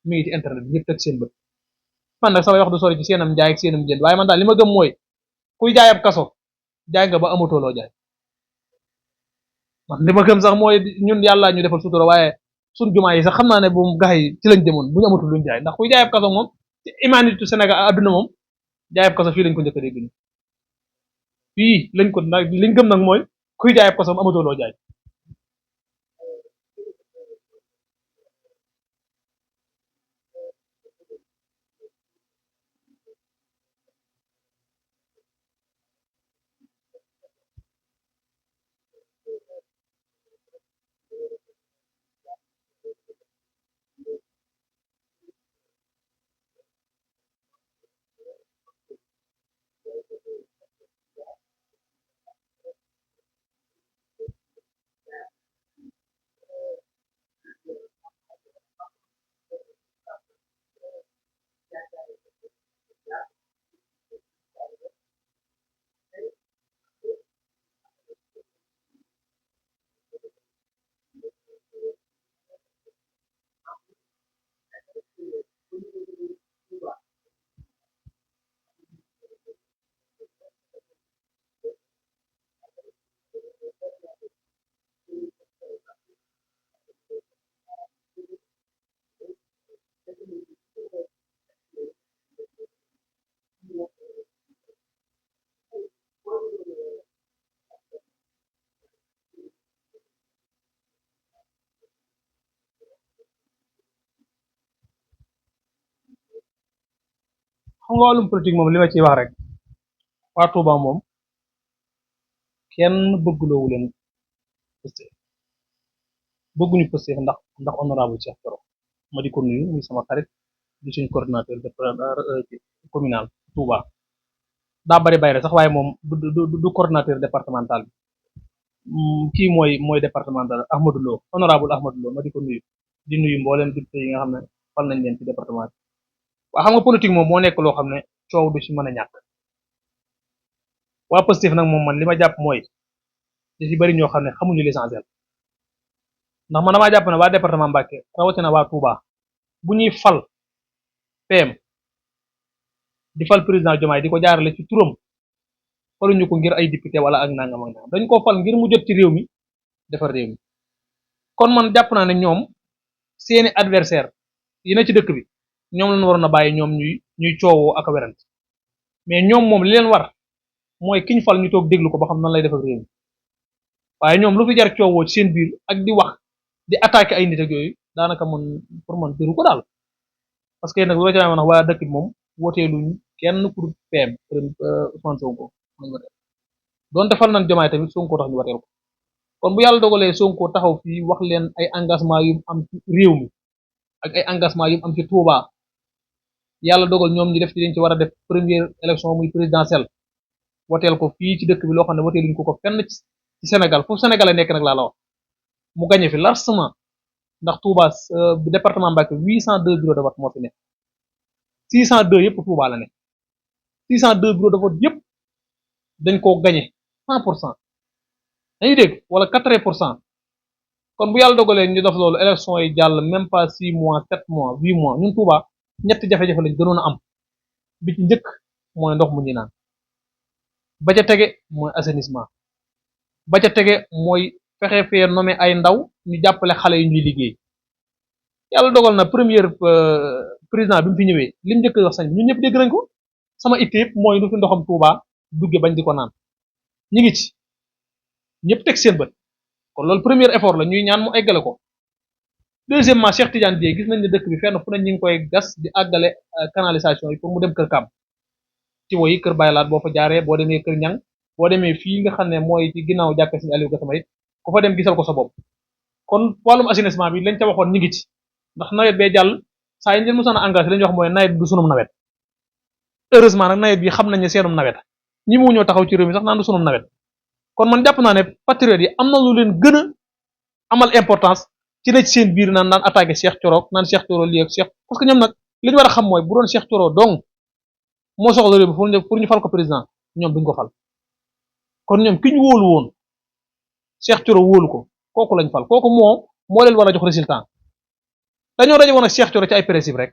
mi ngi ci internet bi ñëpp teg seen bët man nag samay wax du sori ci seenam jaay ak seenam jënd waaye man daal li ma gëm mooy kuy jaay ab kaso jaay nga ba amatoo loo jaay man li ma gëm sax mooy ñun yàlla ñu defal sutura waaye suñ jumaa yi sax xam naa ne bu gax yi ci lañ jëmoon bu ñu amatul luñ jaay ndax kuy jaay ab kaso moom ci humanité Sénégal adduna moom jaay ab kaso fii lañ ko njëkk a dégg fii lañ ko nag liñ gëm nag mooy kuy jaay ab kaso amatoo loo jaay xam nga wàllum politique moom li ma ciy wax rek waa Touba moom kenn bëgguloowu leen Pastef bëgguñu Pastef ndax honorable Cheikh Thioro ma di ko nuyu muy sama xarit di suñu coordinateur de communal Touba daa bari bayre sax waaye moom du coordinateur départemental bi kii mooy départemental Ahmadou Lo honorable Ahmadou Lo ma di ko nuyu di nuyu mbooleem député yi nga xam ne fal nañ leen ci département bi waa xam nga politique moom moo nekk loo xam ne coow du ci mën a ñàkk waa Pastef nag moom man li ma jàpp mooy da ci bari ñoo xam ne xamuñu l'essentiel ndax man damaa jàpp ne waa département Mbacké rawatina waa Touba bu ñuy fal PM di fal président Diomaye di ko jaarale ci turam faluñu ko ngir ay député wala ak nangam ak nangam dañ koo fal ngir mu jot ci réew mi defar réew mi kon man jàpp naa ne ñoom seeni adversaire yi na ci dëkk bi ñoom lañ waroon a bàyyi ñoom ñuy coowoo ak a werante mais ñoom moom li leen war mooy kiñ fal ñu toog déglu ko ba xam nan lay defar réew mi waaye ñoom lu fi jar coowoo ci seen biir ak di wax di attaquer ay nit ak yooyu daanaka man pour man jëru ko daal parce que nag loo ci wax waa dëkk bi moom woteeluñ kenn pour PM Ousmane Sonko donte fal nañ Diomaye tamit Sonko tax ñu wateel ko kon bu yàlla dogalee Sonko taxaw fii wax leen ay engagement yu am ci réew mi ak ay engagement yu am ci Touba yàlla dogal ñoom ñu def ci dañ ci war a def première élection muy présidentielle woteel ko fii ci dëkk bi loo xam ne woteeluñ ko fenn ci Sénégal foofu Sénégalais nekk nag laa la wax mu gagné fi largement ndax Touba département Mbacké 802 bureaux de vote moo fi nekk 602 yëpp Touba la nekk 602 bureaux de vote yëpp dañ koo gagné 100% dañuy dégg wala 80% kon bu yàlla dogalee ñu def loolu élection yi jàll même pas 6 mois 7 mois 8 mois ñun Touba ñetti jafe-jafe lañ gënoon a am bi ci njëkk mooy ndox mu ñu naan ba ca tege mooy assainissement ba ca tege mooy fexe fee nommé ay ndaw ñu jàppale xale yu ñuy liggéey yàlla dogal na première président bi mu fi ñëwee lim njëkk wax sañ ñun ñëpp dégg nañ ko sama itte yëpp mooy lu fi ndoxam Touba dugge bañ di ko naan ñi ngi ci ñëpp teg seen bët kon loolu premier effort la ñuy ñaan mu eggale ko deuxièmement Cheikh Tidiane Dièye gis nañ ne dëkk bi fenn fu ne ñu ngi koy gas di àggale canalisation yi pour mu dem kër Kam tiwo yi kër Baylaat boo fa jaaree boo demee kër Ñang boo demee fii nga xam ne mooy ci ginnaaw jàkka si Aliou Gassama it ku fa dem gisal ko sa bopp kon wàllum assainissement bi lañ ca waxoon ñi ngi ci ndax nawet bee jàll saa yi ñu leen mosaan a engagé lañu wax mooy nawet du sunum nawet heureusement nag nawet bi xam nañ ne seenum nawet ñi mu ñoo taxaw ci réew mi sax naan du sunum nawet kon man jàpp naa ne patriotes yi am na lu leen gën a amal importance ci ne ci seen biir naan attaqué Cheikh Thioro naan Cheikh Thioro lii ak Cheikh parce que ñoom nag li ñu war a xam mooy bu doon Cheikh Thioro dong moo soxla réew mi pour ñu fal ko président ñoom duñ ko fal kon ñoom ki ñu wóolu woon Cheikh Thioro wóolu ko kooku lañ fal kooku moo leen war a jox résultat dañoo daje woon ak Cheikh Thioro ci ay principe rek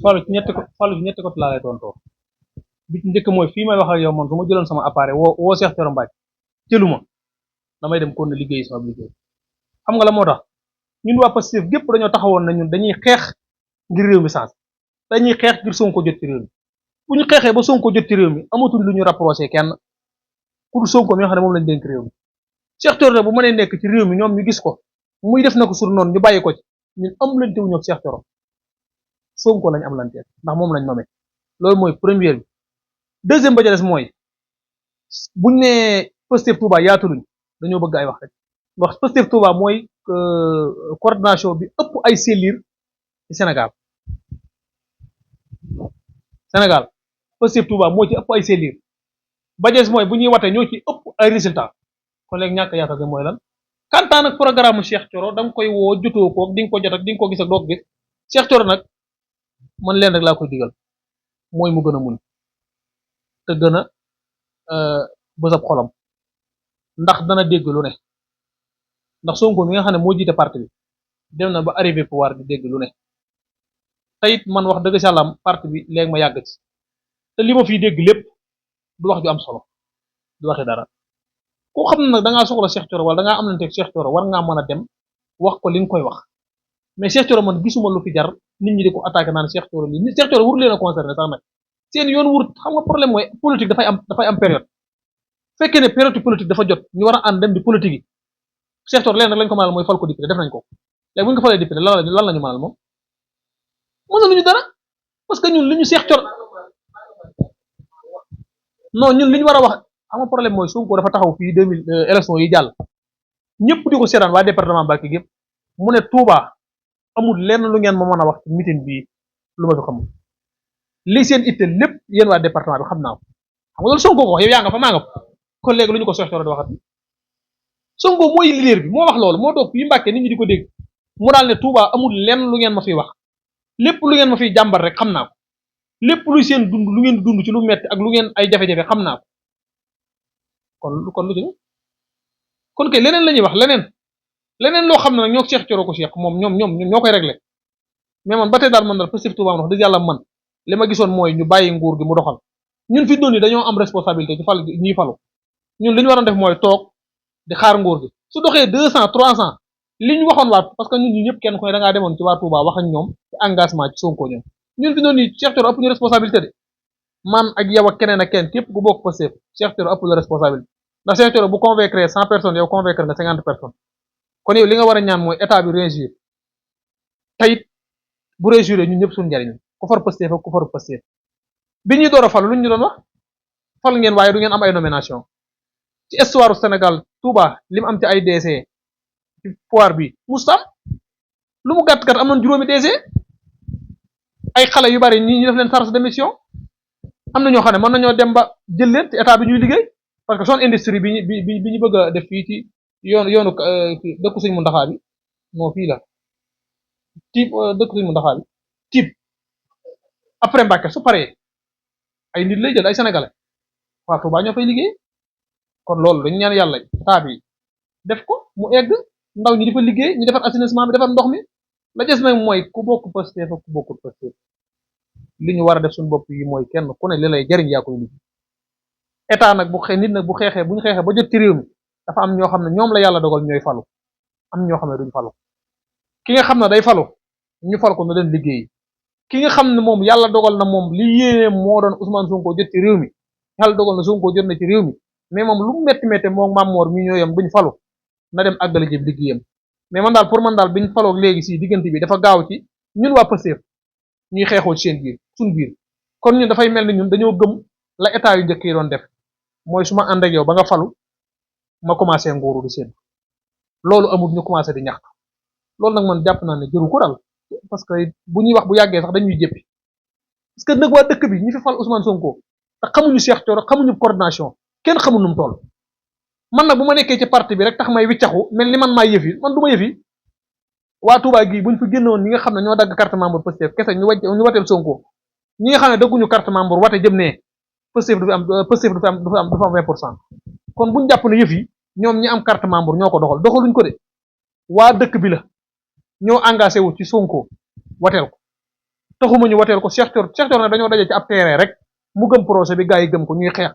Fallou ci ñetti côté laa lay tontoo bi ci njëkk mooy fii may wax ak yow man su ma jëloon sama appareil woo Cheikh Thioro Mbacké jëluma damay dem kon na liggéey sama liggéey xam nga la moo tax ñun waa Pastef gépp dañoo taxawoon na ñun dañuy xeex ngir réew mi sens dañuy xeex ngir Sonko jot ci réew mi bu ñu xeexee ba Sonko jot ci réew mi amatul lu ñu rapproché kenn ku dul Sonko mi nga xam ne moom lañ dénk réew mi Cheikh Thioro bu mënee nekk ci réew mi ñoom ñu gis ko muy def na ko sur noonu ñu bàyyi ko ci ñun am lante wuñu ak Cheikh Thioro Sonko lañ am lanteel ndax moom lañ nommé loolu mooy première bi deuxième ba ca des mooy buñ nee Pastef Touba yaatuluñ dañoo bëgg ay wax rek wax Pastef Touba mooy coordination bi ëpp ay cellules ci Sénégal Pastef Touba moo ci ëpp ay cellules ba ca des mooy bu ñuy watee ñoo ci ëpp ay résultats kon léegi ñàkk yaatal gi mooy lan kantaan ak programme Cheikh Thioro da nga koy woo jotoo ko di nga ko jot ak di nga ko gis ak doo ko gis Cheikh Thioro nag man leen rek laa koy digal mooy mu gën a muñ te gën a bësab xolam ndax dana dégg lu ne ndax Sonko mi nga xam ne moo jiite parti bi dem na ba arrivé pouvoir di dégg lu ne te it man wax dëgg sàllam parti bi léegi ma yàgg ci te li ma fiy dégg lépp du wax ju am solo du waxi dara koo xam ne nag da ngaa soxla Cheikh Thioro wala da ngaa am nañ teg Cheikh Thioro war ngaa mën a dem wax ko li nga koy wax mais Cheikh Thioro man gisuma lu fi jar nit ñi di ko attaqué naan Cheikh Thioro lii Cheikh Thioro wur leen a concerné sax nag seen yoon wur xam nga problème mooy politique dafay am période fekkee ne période politique dafa jot ñu war a ànd dem di politique yi Cheikh Thioro leen rek lañ ko mënal mooy fal ko député def nañ ko léegi bu ñu ko falee député lan la ñu mënal moom mënaluñu dara parce que ñun li ñu Cheikh Thioro non ñun li ñu war a wax xam nga problème mooy Sonko dafa taxaw fii 2000 élection yi jàll ñëpp di ko seetaan waa département Mbacké gépp mu ne Touba amul lenn lu ngeen ma mën a wax ci meeting bii lu ma fi xamul li seen itte lépp yéen waa département bi xam naa ko xam nga loolu Sonko ko wax yow yaa nga fa maa nga fa kon léegi lu ñu ko Cheikh Thioro di waxat Sonko mooy leader bi moo wax loolu moo toog fii Mbacké nit ñi di ko dégg mu daal ne Touba amul lenn lu ngeen ma fiy wax lépp lu ngeen ma fiy jàmbar rek xam naa ko lépp luy seen dund lu ngeen dund ci lu metti ak lu ngeen ay jafe-jafe xam naa ko kon lu ci kon kay leneen la ñuy wax leneen loo xam ne nag ñoo Cheikh Thioro ko Cheikh moom ñoom ñoo koy réglé mais man ba tey daal man daal Pastef Touba wax dëgg yàlla man li ma gisoon mooy ñu bàyyi nguur gi mu doxal ñun fi doon yi dañoo am responsabilité ci fal ñuy falu ñun li ñu waroon def mooy toog di xaar nguur gi su doxee 200 300 li ñu waxoon waat parce que ñun ñi ñëpp kenn ku ne da ngaa demoon ci waa Touba wax ak ñoom ci engagement ci Sonko ñoom ñun fi doon yi Cheikh Thioro ëpp ñu responsabilité de man ak yow ak keneen ak kenn képp ku bokk Pastef Cheikh Thioro ëpp la responsabilité ndax Cheikh Thioro bu convaincre 100 personnes yow convaincre nga 50 personnes kon yow li nga war a ñaan mooy état bi réagir tayit bu réagir ñun ñëpp suñu njariñ ku far Pastef ak ku faru Pastef bi ñuy door a fal lu ñu doon wax fal ngeen waaye du ngeen am ay nomination ci histoire Sénégal Touba li mu am ci ay DC ci pouvoir bi mustam lu mu gàtt gàtt am nañ juróomi DC ay xale yu bari ñi ñu def leen charge de mission am na ñoo xam ne mën nañoo dem ba jël leen ci état bi ñuy liggéey parce que son industrie bi ñu bëgg a def fii ci yoonu dëkku Sëñ Muntaxa bi moo fii la tiib dëkku Sëñ Muntaxa bi tiib après Mbàkke su paree ay nit lay jël ay sénégalais waa Touba ñoo fay liggéey kon loolu dañu ñaan yàlla état bi def ko mu egg ndaw ñi di fa liggéey ñu defar assainissement bi defar ndox mi la des nag mooy ku bokk Pastef ak ku bokkul Pastef li ñu war a def suñu bopp yi mooy kenn ku ne li lay jariñ yaa koy liggéey état nag bu xeexee bu ñu xeexee ba jot ci réew mi dafa am ñoo xam ne ñoom la yàlla dogal ñooy falu am ñoo xam ne duñ falu ki nga xam ne day falu ñu fal ko na leen liggéey ki nga xam ne moom yàlla dogal na moom li yéene moo doon Ousmane Sonko jot ci réew mi yàlla dogal na Sonko jot na ci réew mi mais moom lu mu métti métti moom Mamor mi ñoo yem buñ falu na dem àggale jëb liggéeyam mais man daal pour man daal biñ faloog léegi si diggante bi dafa gaaw ci ñun waa Pastef ñuy xeexoo ci seen biir suñ biir kon ñun dafay mel ni ñun dañoo gëm la état yu njëkk yi doon def mooy su ma ànd ak yow ba nga falu ma commencé nguuru di seen loolu amul ñu commencé di ñaxtu loolu nag man jàpp naa ne jëru ko daal parce que bu ñuy wax bu yàggee sax dañuy jëppi parce que nag waa dëkk bi ñi fi fal Ousmane Sonko te xamuñu Cheikh Thioro xamuñu coordination kenn xamul nu mu toll man nag bu ma nekkee ci parti bi rek tax may wiccaxu mel ni man maa yëf yi man du ma yëf yi waa Touba gii buñ fi génnoon ñi nga xam ne ñoo dagg carte membre Pastef kese ñu wateel Sonko ñi nga xam ne dagguñu carte membre wate jëm ne Pastef du fi am 20% kon buñ jàpp ne yëf yi ñoom ñi am carte membre ñoo ko doxaluñ ko de waa dëkk bi la ñoo engagé wu ci Sonko wateel ko taxuma ñu wateel ko Cheikh Thioro nag dañoo daje ci ab terrain rek mu gëm projet bi gaa yi gëm ko ñuy xeex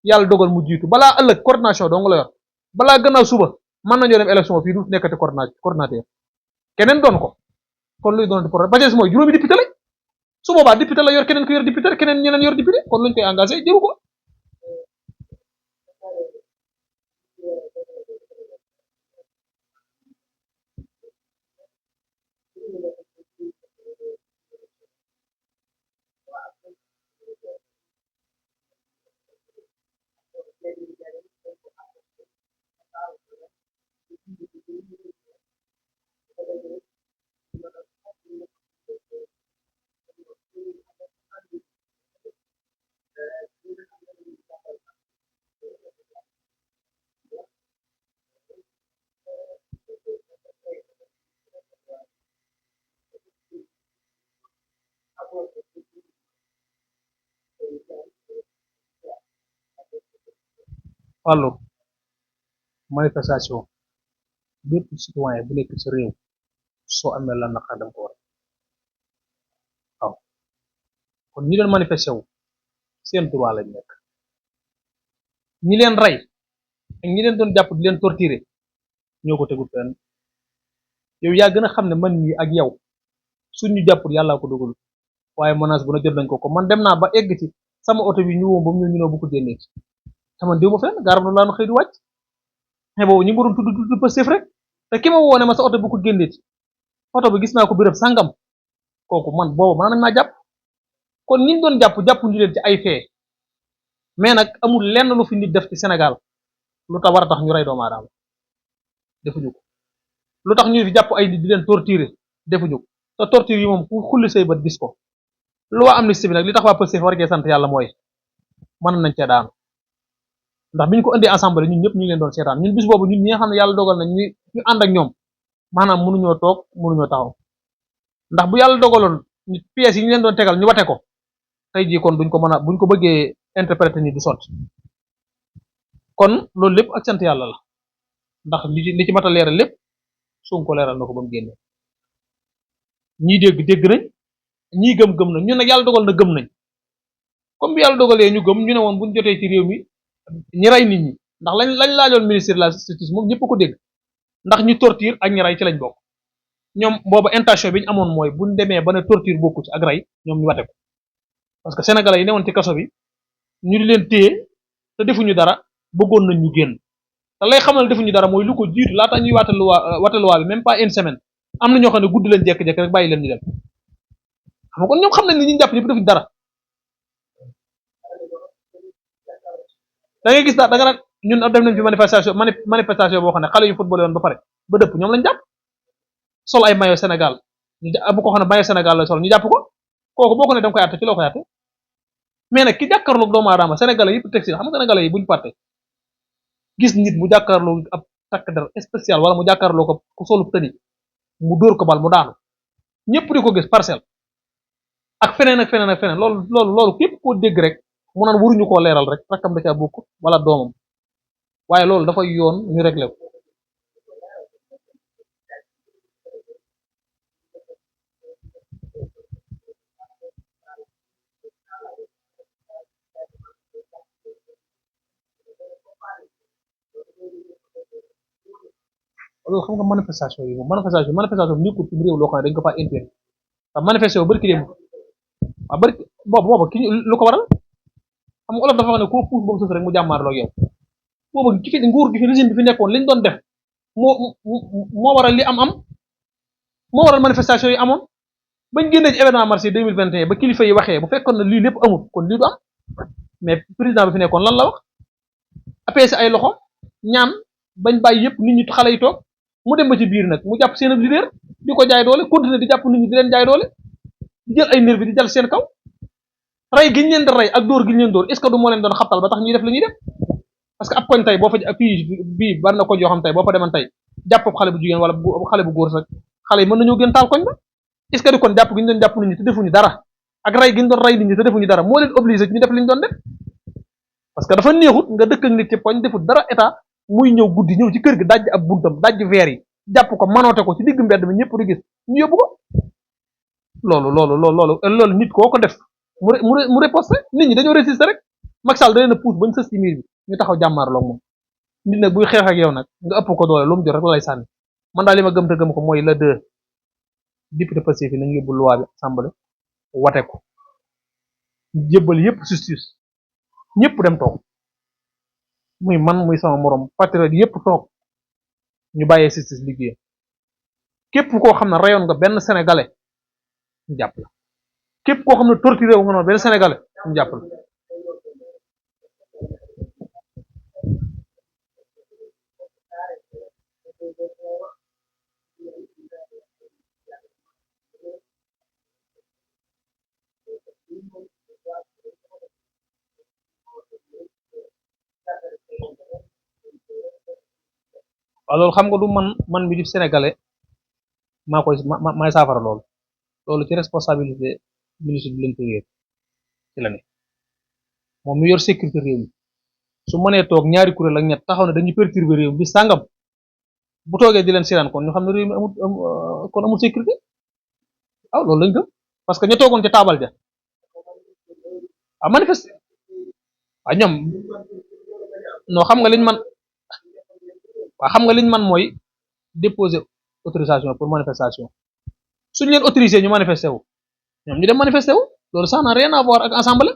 yàlla dogal mu jiitu balaa ëllëg coordination dong la yor balaa gannaaw suba mën nañoo dem élection fii du nekkati coordinateur keneen doon ko kon luy doon problème ba ci mooy juróomi député lañ su boobaa député la yor keneen ko yor député keneen ñeneen yor député kon luñ koy engagé jëru ko wàllu manifestation bépp citoyen bu nekk ci réew soo amee la naqar dem ko war waaw kon ñi doon manifesté wu seen droit lañ nekk ñi leen rey ak ñi leen doon jàpp di leen torturer ñoo ko tegul fenn yow yaa gën a xam ne man mii ak yow suñu jàppul yàllaa ko dogal waaye menace bu na jot nañ ko man dem naa ba egg ci sama oto bi ñu woom ba mu ñu ne bu ko génnee te man déw ma fenn garab la laanu xëy di wàcc mais boobu ñu ngi doon tudd Pastef rek te ki ma woo ne ma sa oto bu ko génnee oto bi gis naa ko béréb sàngam kooku man boobu mën nañ maa jàpp kon ñi doon jàpp ñu leen ci ay fee mais nag amul lenn lu fi nit def ci Sénégal lu tax war a tax ñu rey doomu aadama defuñu ko lu tax ñu fi jàpp ay nit di leen torturer defuñu ko te torture yi moom ku xulli say bët gis ko loi amnistie bi nag li tax waa Pastef war cee sant yàlla mooy mën nañ cee daanu ndax biñ ko indi assemblée ñun ñëpp ñu ngi leen doon seetaan ñun bis boobu ñun ñi nga xam ne yàlla dogal na ñu ànd ak ñoom maanaam mënuñoo toog mënuñoo taxaw ndax bu yàlla dogaloon pièces yi ñu leen doon tegal ñu wate ko tey jii kon duñ ko mën a buñ ko bëggee interpréter ni du sotti kon loolu lépp ak sant yàlla la ndax li ci mat a leeral lépp Sonko leeral na ko ba mu génne ñii dégg nañ ñii gëm nañ ñun nag yàlla dogal na gëm nañ comme bi yàlla dogalee ñu gëm ñu ne woon buñ jotee ci réew mi ñi rey nit ñi ndax lañ laajoon ministre de la justice moom ñëpp ko dégg ndax ñu torture ak ñi rey ci lañ bokk ñoom booba intention bi ñu amoon mooy buñ demee ba ne torture bokku ci ak rey ñoom ñu wate ko parce que sénégalais yi newoon ci kaso bi ñu di leen téye te defuñu dara bëggoon nañ ñu génn te lay xamal defuñu dara mooy lu ko jiitu laata ñuy wate loi bi même pas une semaine am na ñoo xam ne guddi leen jekk-jekk rek bàyyi leen ñu dem xam nga kon ñoom xam nañ ni ñu jàpp ñëpp defuñu dara da ngay gis da nga naan ñun def nañ fi manifestation boo xam ne xale yu football yoon ba pare ba dëpp ñoom lañ jàpp sol ay maillot Sénégal bu ko xam ne maillot Sénégal la sol ñu jàpp ko kooku boo ko ne da nga koy àtte ci loo koy àtte mais nag ki jàkkaarloog doomu aadama sénégalais yëpp teg si xam nga sénégalais yi buñu fàtte gis nit mu jàkkaarloo ab takk der spécial wala mu jàkkaarloo ko ku solu tëni mu dóor ko bal mu daanu ñëpp di ko gis parcelle ak feneen loolu képp koo dégg rek mu naan waruñu koo leeral rek rakkam da caa bokk wala doomam waaye loolu dafay yoon ñu réglé ko loolu xam nga manifestation yi moom manifestation bi nekkul ci réew loo xam ne dañ ko faa intérêt ndax manifestation bari ki dem waaw bari boobu ki lu ko waral xam nga olof dafa wax ne koo puus boobu sës rek mu jàmmaarloo ak yow boobu ki fi nguur gi fi régime bi fi nekkoon liñ doon def moo waral li am moo waral manifestation yi amoon bañ génnee ci événement mars 2021 ba kilifa yi waxee bu fekkoon ne lii lépp amul kon lii du am mais président bi fi nekkoon lan la wax apesi ay loxo ñaan bañ bàyyi yëpp nit ñi xale yi toog mu dem ba ci biir nag mu jàpp seen leader di ko jaay doole continuer di jàpp nit ñi di leen jaay doole di jël ay nervi di jël seen kaw rey gi ñu leen di rey ak dóor gi ñu leen dóor est ce que du moo leen doon xabtal ba tax ñuy def li ñuy def parce que ab koñ tey boo fa fii bii bari na koñ yoo xam tey boo fa demoon tey jàpp xale bu jigéen wala xale bu góor sax xale yi mën nañoo gën taal koñ ba est ce que du kon jàpp gi ñu doon jàpp nit ñi te defuñu dara ak rey gi ñu doon rey nit ñi te defuñu dara moo leen obligé ñu def li ñu doon def parce que dafa neexut nga dëkk ak nit ci koñ defut dara état muy ñëw guddi ñëw ci kër gi dajj ab buntam dajj veer yi jàpp ko manoote ko ci digg mbedd mi ñëpp di gis ñu yóbbu ko loolu nit koo ko def mu riposte nit ñi dañoo résister rek Macky Sall da leen a pousse bañ sës ci miir bi ñu taxaw jàmmaarloo moom nit nag buy xeex ak yow nag nga ëpp ko doole lu mu jot rek la lay sànni man daal li ma gëm te gëm ko mooy le 2 député Pastef yi nañu yóbbu loi bi assemblée wate ko jébbal yëpp justice ñëpp dem toog muy man muy sama morom patriote yëpp toog ñu bàyyee justice liggéey képp koo xam ne rayoon nga benn sénégalais ñu jàpp la képp koo xam ne torturé wu nga noonu benn sénégalais ñu jàpp la waaw loolu xam nga du man mi di sénégalais maa koy maay saafara loolu ci responsabilité ministre de l'intérieur ci la ne moom mi yor sécurité réew mi su mënee toog ñaari kuréel ak ñett taxaw ne dañuy perturber réew bi sàngam bu toogee di leen seetaan kon ñu xam ne réew mi kon amul sécurité waaw loolu lañ gëm parce que ña toogoon ca taabal ja a manifester waaw ñoom non xam nga liñ man waaw xam nga liñ man mooy déposer autorisation pour manifestation suñu leen autorisé ñu manifester wu ñoom ñu dem manifester wu loolu ça n'a rien à voir ak assemblée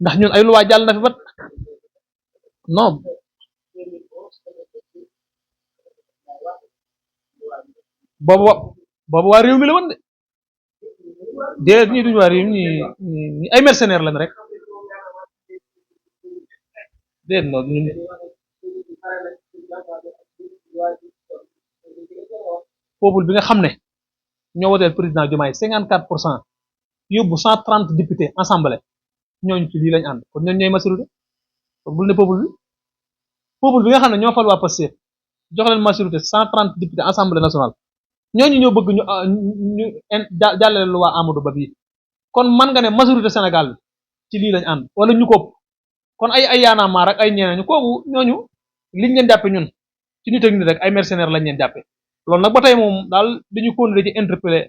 ndax ñun ay loi jàll na fi bat non boobu waa réew mi la woon de déedéet ñii duñu waa réew mi ñi ay mercenaires lañ rek déedéet non ñun peuple bi nga xam ne ñoo woteel président Diomaye 54% yóbbu 130 députés assemblée ñooñu ci lii lañ ànd kon ñooñu ñooy majorité kon bul ne peuple bi nga xam ne ñoo fal waa Pastef jox leen majorité 130 députés assemblée nationale ñooñu ñoo bëgg ñu jàllale lu waa Amadou Ba bii kon man nga ne majorité Sénégal bi ci lii lañ ànd wala ñu ko kon ay yaana maar ak ay ñeneen kooku ñooñu liñ leen jàppe ñun ci nit ak nit rek ay mercenaires lañ leen jàppe loolu nag ba tey moom daal dañu continuer ci interpeller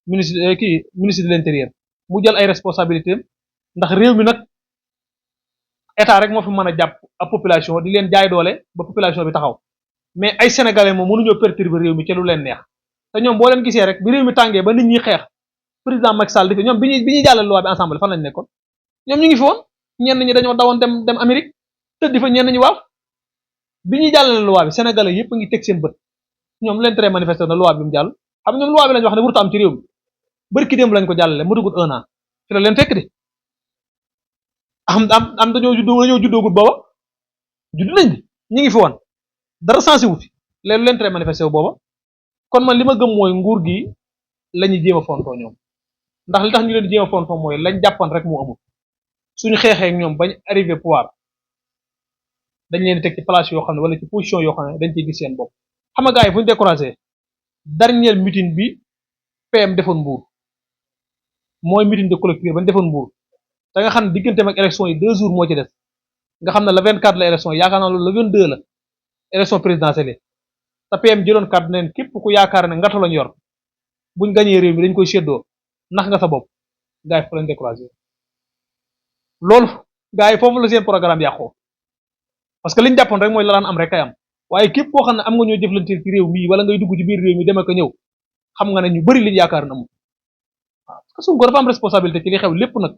ministre de l'intérieur mu jël ay responsabilités ndax réew mi nag état rek moo fi mën a jàpp ab population di leen jaay doole ba population bi taxaw mais ay sénégalais moom mënuñoo perturber réew mi ci lu leen neex te ñoom boo leen gisee rek bi réew mi tàngee ba nit ñi xeex président Macky Sall di fi ñoom bi ñuy jàllale loi bi ensemble fan lañ nekkoon ñoom ñu ngi fi woon ñenn ñi dañoo dawoon dem Amérique tëdd fa ñenn ñi waaw bi ñuy jàllale loi bi sénégalais yëpp a ngi teg seen bët ñoom lu leen tere manifester na loi bi mu jàll xam ñoom loi bi lañ wax ne warut am ci réew mi bërki démb lañ ko jàllale mu dugul 1 an fi la leen fekk de am dañoo juddoogut booba judd nañ di ñu ngi fi woon dara sensé wu fi léegi lu leen tere manifester wu booba kon man li ma gëm mooy nguur gi la ñuy jéem a fontoo ñoom ndax li tax ñu leen di jéem a fontoo mooy lañ jàppan rek moo amul suñu xeexee ak ñoom bañ arrivé pouvoir dañ leen teg ci place yoo xam ne wala ci position yoo xam ne dañ ciy gis seen bopp xam nga gars yi fu ñu découragé dernier meeting bi PM defoon Mbour mooy meeting de clôture bañ defoon Mbour te nga xam ne digganteem ak élection yi 2 jours moo ci des nga xam ne le 24 la élection yi yaakaar naa loolu le 22 la élection présidentielle te PM jëloon kàddu neen képp ku yaakaar ne ngata lañ yor buñ gañee réew mi dañ koy séddoo nax nga sa bopp gars yi fu lañ découragé loolu gars yi foofu la seen programme yàqoo parce que liñ jàppoon rek mooy la daan am rek kay am waaye képp koo xam ne am nga ñoo jëflante ci réew mii wala ngay dugg ci biir réew mi dem ak ñëw xam nga ne ñu bari liñ yaakaar na amul waaw parce que Sonko dafa am responsabilité ci li xew lépp nag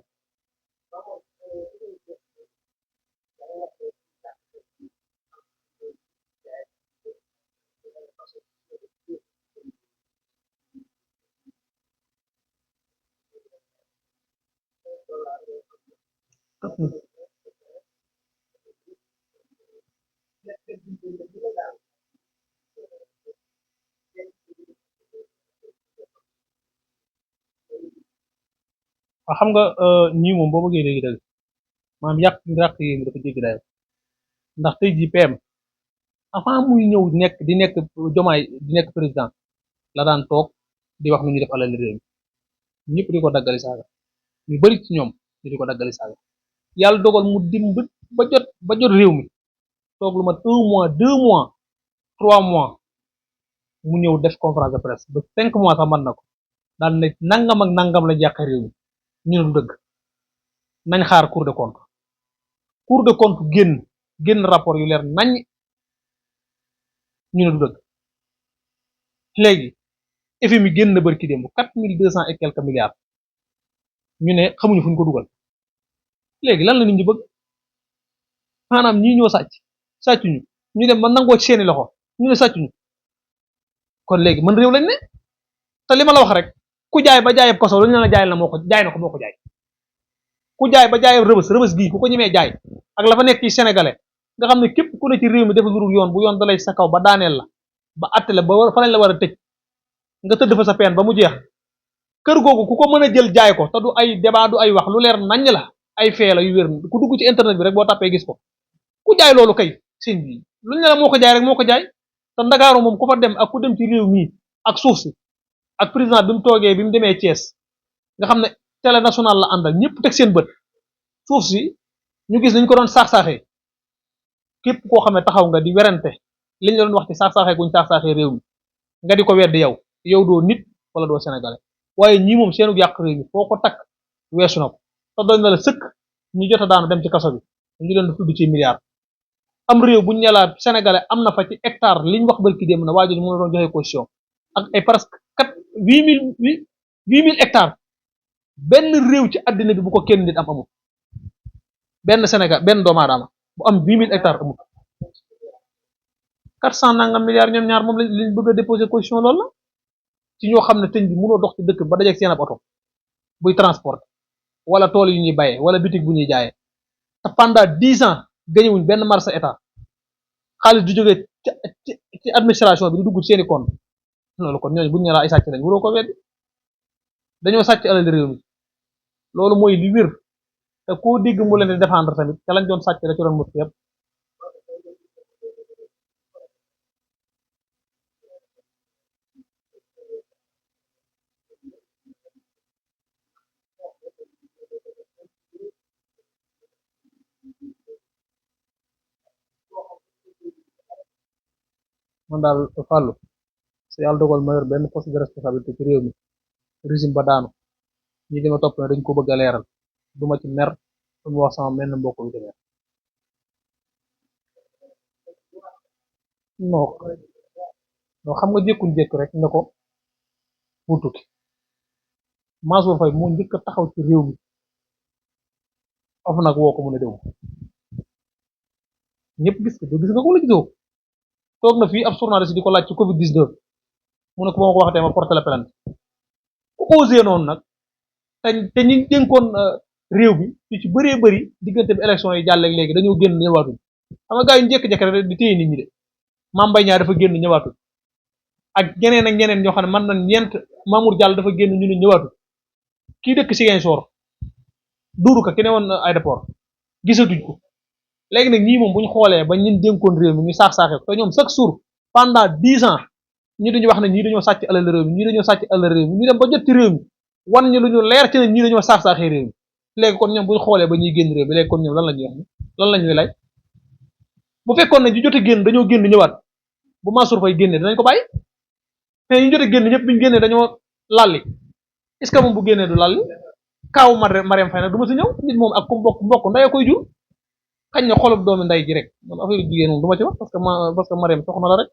waaw xam nga ñii moom boo bëggee léegi dëgg maanaam yàq yi mi dafa jéggi dayo ndax tey jii PM avant muy ñëw di nekk jomaay di nekk président la daan toog di wax nu ñu def alal réew mi ñëpp di ko daggali saaga ñu bari ci ñoom ñu di ko daggali saaga yàlla dogal mu dim ba jot réew mi toog lu mat 1 mois 2 mois 3 mois mu ñëw def conférence de presse ba 5 mois sax mën na ko daal ne nangam ak nangam la jàq réew mi ñu ne du dëgg nañ xaar cour de compte génn rapport yu leer nañ ñu ne du dëgg léegi FMI génn na bërki démb 4200 et quelques milliards ñu ne xamuñu fu ñu ko dugal léegi lan la nit ñi bëgg maanaam ñii ñoo sàccuñu ñu dem ba nangoo ci seeni loxo ñu ne sàccuñu kon léegi man réew lañ ne te li ma la wax rek ku jaay ba jaayeb koso lu ñu la jaay na moo ko jaay ku jaay ba jaayeb rëbës gii ku ko ñemee jaay ak la fa nekk ci sénégalais nga xam ne képp ku ne ci réew mi dafa lurul yoon bu yoon dalay sa kaw ba daaneel la ba àtte la ba fa lañ la war a tëj nga tëdd fa sa peen ba mu jeex kër googu ku ko mën a jël jaay ko te du ay débat du ay wax lu leer naññ la ay fee la yu wér ku dugg ci internet bi rek boo tàppee gis ko ku jaay loolu kay sëñ bi lu ñu la moo ko jaay rek moo ko jaay te Ndakaaru moom ku fa dem ak ku dem ci réew mii ak suuf si ak président bi mu toogee bi mu demee Thiès nga xam ne télé national la àndal ñëpp teg seen bët suuf si ñu gis nañ ko doon saax-saaxee képp koo xam ne taxaw nga di werante liñ la doon wax ci saax-saaxee guñ saax-saaxee réew mi nga di ko weddi yow doo nit wala doo sénégalais waaye ñii moom seenu yàq réew mi foo ko takk weesu na ko te doon na la sëkk ñu jot a daanu dem ci kaso bi ñu leen di tudd ci milliards am réew buñ ñelaa sénégalais am na fa ci hectare liñ wax barki dem na waajur mu la doon joxe caution ak ay presque 8 000 hectares benn réew ci àddina bi bu ko kenn nit am amul benn Sénégal benn doomu aadama bu am 8 000 hectares amul 400 nangam milliards ñoom ñaar moom lañ bëgg a déposer caution loolu la ci ñoo xam ne tëñ bi mënoo dox ci dëkk ba dajeeg seen ab oto buy transport wala tool yu ñuy bayee wala bitig bu ñuy jaayee te pendant 10 ans gañewuñ benn marché état xaalis du jógee ci administration bi di dugg seeni compte loolu kon ñooñu buñ ne la ay sàcc lañ waroo ko weddi dañoo sàcc alal réew mi loolu mooy li wér te koo dégg mu leen di défendre tamit te lañ doon sàcc la ci doon mut yëpp man daal fàllu su yàlla dogal ma yor benn poste de responsabilité ci réew mi régime ba daanu ñi dima topp ne dañ ko bëgg a leeral duma ci mer duma wax sama menn mbokk bi ci mer non non xam nga jékkuñ jékk rek ne ko bu tukki Mansour Faye moo njëkk a taxaw ci réew mi of nag woo ko mu ne déw ñëpp gis nga ko la gisoo toog na fii ab journaliste di ko laaj ci Covid 19 mu ne ko ba ma ko waxatee ma porté la plainte ku osé noonu nag te ñi dénkoon réew bi ñu ci bëree bëri diggante bi élection yi jàlleeg léegi dañoo génn ñëwaatuñ xam nga gars yi ñu jékki-jékki rek di téye nit ñi de Mame Mbaye Niang dafa génn ñëwaatuñ ak ñeneen ak ñeneen ñoo xam ne man na ñeent Mamour Diallo dafa génn ñu ne ñëwaatuñ kii dëkk Ziguinchor duuru ka ki ne woon aéroport gisatuñ ko léegi nag ñii moom bu ñu xoolee ba ñun dénkoon réew mi ñu saax-saaxee te ñoom chaque jour pendant 10 ans ñi duñu wax ne ñii dañoo sàcc alal réew mi ñii dañoo sàcc alal réew mi ñu dem ba jot ci réew mi wan ñu lu ñu leer ci ne ñii dañoo saax-saaxee réew mi léegi kon ñoom bu ñu xoolee ba ñuy génn réew mi léegi kon ñoom lan la ñuy wax ni lan la ñuy lay bu fekkoon ne ñu jot a génn dañoo génn ñëwaat bu Mansour Faye génnee dinañ ko bàyyi mais ñu jot a génn ñëpp bi ñu génnee dañoo lalli est-ce que moom bu génnee du lalli kaaw Marième Faye nag du ma si ñëw nit moom ak ku mbokk ndey koy jur xañ na xolub doomi nday ji rek man affaire jigéen moom du ma ci wax parce que Marième soxna la rek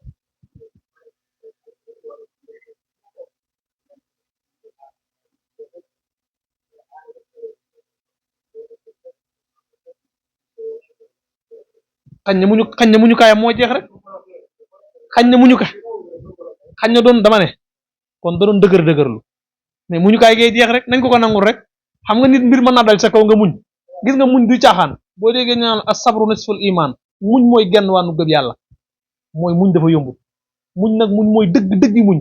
xañ na muñu kaayam moo jeex rek xañ na muñu ka xañ na doon dama ne kon da doon dëgërlu mais muñu kaay gee jeex rek nañ ko nangul rek xam nga nit mbir mën naa dal sa kaw nga muñ gis nga muñ du caaxaan boo déggee ñu naan as-sabru nisful iman muñ mooy genn wàllu gëm yàlla mooy muñ dafa yombul muñ nag muñ mooy dëgg muñ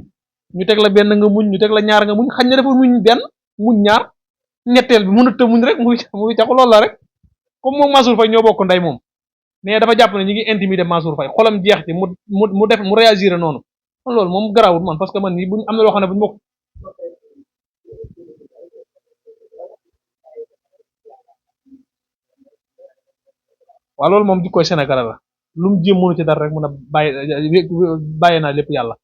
ñu teg la benn nga muñ ñu teg la ñaar nga muñ xañ na dafa muñ benn muñ ñaar ñetteel bi mënut a muñ rek muy caxu loolu la rek comme moom Mansour Faye ñoo bokk ndey moom mais dafa jàpp ne ñu ngi intimider Mansour Faye xolam jeex ci mu réagir noonu loolu moom garawul man parce que man nii buñ am na loo xam ne buñ bokk waaw loolu moom jikkoy Sénégal la lu mu jéem mënu ci dara rek mun a bàyyi naa lépp yàlla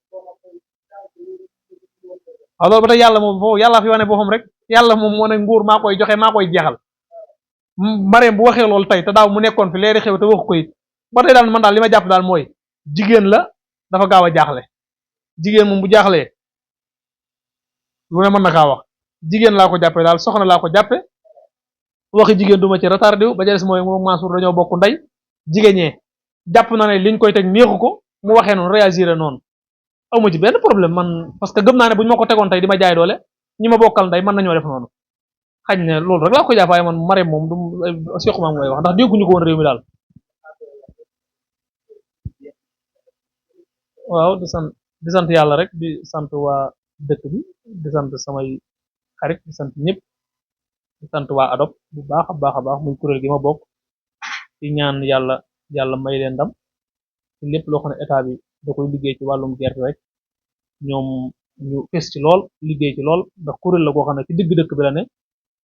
waaw loolu ba tey yàlla moom foofu yàlla fi wane boppam rek yàlla moom moo ne nguur maa koy joxe maa koy jeexal Marème bu waxee loolu tey te daaw mu nekkoon fi leeri xew te wax ko it ba tey daal man daal li ma jàpp daal mooy jigéen la dafa gaaw a jaaxle jigéen moom bu jaaxlee lu ne mën na kaa wax jigéen laa ko jàppe daal soxna laa ko jàppe waxi jigéen duma ci retardé wu ba ca des mooy moom Mansour dañoo bokk ndey jigéñee jàpp na ne liñ koy teg neexu ko mu waxee noonu réagir noonu awma ci benn problème man parce que gëm naa ne buñ ma ko tegoon tey di ma jaay doole ñi ma bokkal ndey mën nañoo def noonu xañ ne loolu rek laa ko jàpp waaye man Marème moom du Cheikh Oumar mooy wax ndax dégguñu ko woon réew mi daal waaw di sant yàlla rek di sant waa dëkk bi di sant samay xarit di sant ñëpp di sant waa ADOP bu baax a baax muy kuréel gi ma bokk di ñaan yàlla may leen ndam ci lépp loo xam ne état bi da koy liggéey ci wàllum gerte rek ñoom ñu fes ci lool liggéey ci lool ndax kuréel la goo xam ne ci digg dëkk bi la ne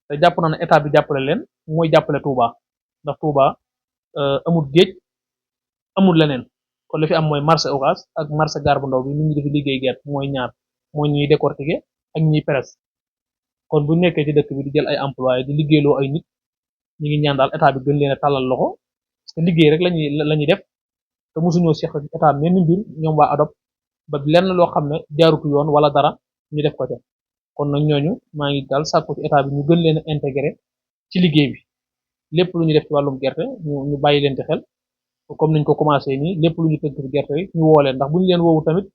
te jàpp na ne état bi jàppale leen mooy jàppale Touba ndax Touba amul géej amul leneen kon li fi am mooy marché Ocass ak marché Gare bu Ndaw bi nit ñi dafi liggéey gerte mooy ñaar mooy ñuy décortiquer ak ñuy presse kon bu nekkee ci dëkk bi di jël ay employé di liggéeyloo ay nit ñu ngi ñaan daal état bi gën leen a tàllal loxo parce que liggéey rek lañuy def te mosuñoo seq état menn mbir ñoom waa ADOP ba lenn loo xam ne jaarutu yoon wala dara ñu def ko ca kon nag ñooñu maa ngi daal sàkku ci état bi ñu gën leen a intégré ci liggéey bi lépp lu ñu def ci wàllum gerte ñu bàyyi leen ci xel comme niñ ko commencé nii lépp lu ñu tënk ci gerte yi ñu woo leen ndax bu ñu leen woowu tamit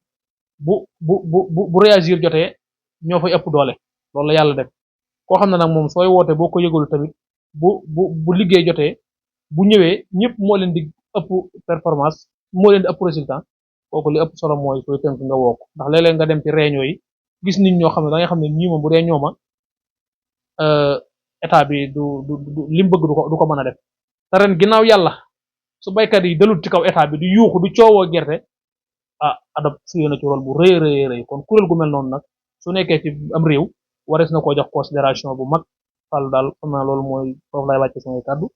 bu réagir jotee ñoo fay ëpp doole loolu la yàlla def koo xam ne nag moom sooy woote boo ko yëgalu tamit bu liggéey jotee bu ñëwee ñëpp moo leen di ëpp performance moo leen di ëpp résultat kooku li ëpp solo mooy sooy tënk nga woo ko ndax léeg-léeg nga dem ci réunion yi gis nit ñoo xam ne da nga xam ne ñii moom bu dee ñooma état bi du lim bëgg du ko mën a def te ren ginnaaw yàlla su baykat yi dalut ci kaw état bi du yuuxu du coowoo gerte ADOP suyee na ci rôle bu rëy rëy kon kuréel gu mel noonu nag su nekkee ci am réew warees na koo jox considération bu mag fàllu daal xam naa loolu mooy foofu lay wàcce samay kàddu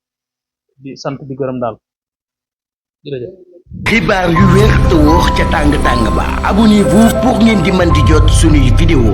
di sant di gërëm daal jërëjëf. xibaar yu wér te wóor ca tàng tàng ba abonnez-vous pour ngeen di mën di jot suñuy vidéo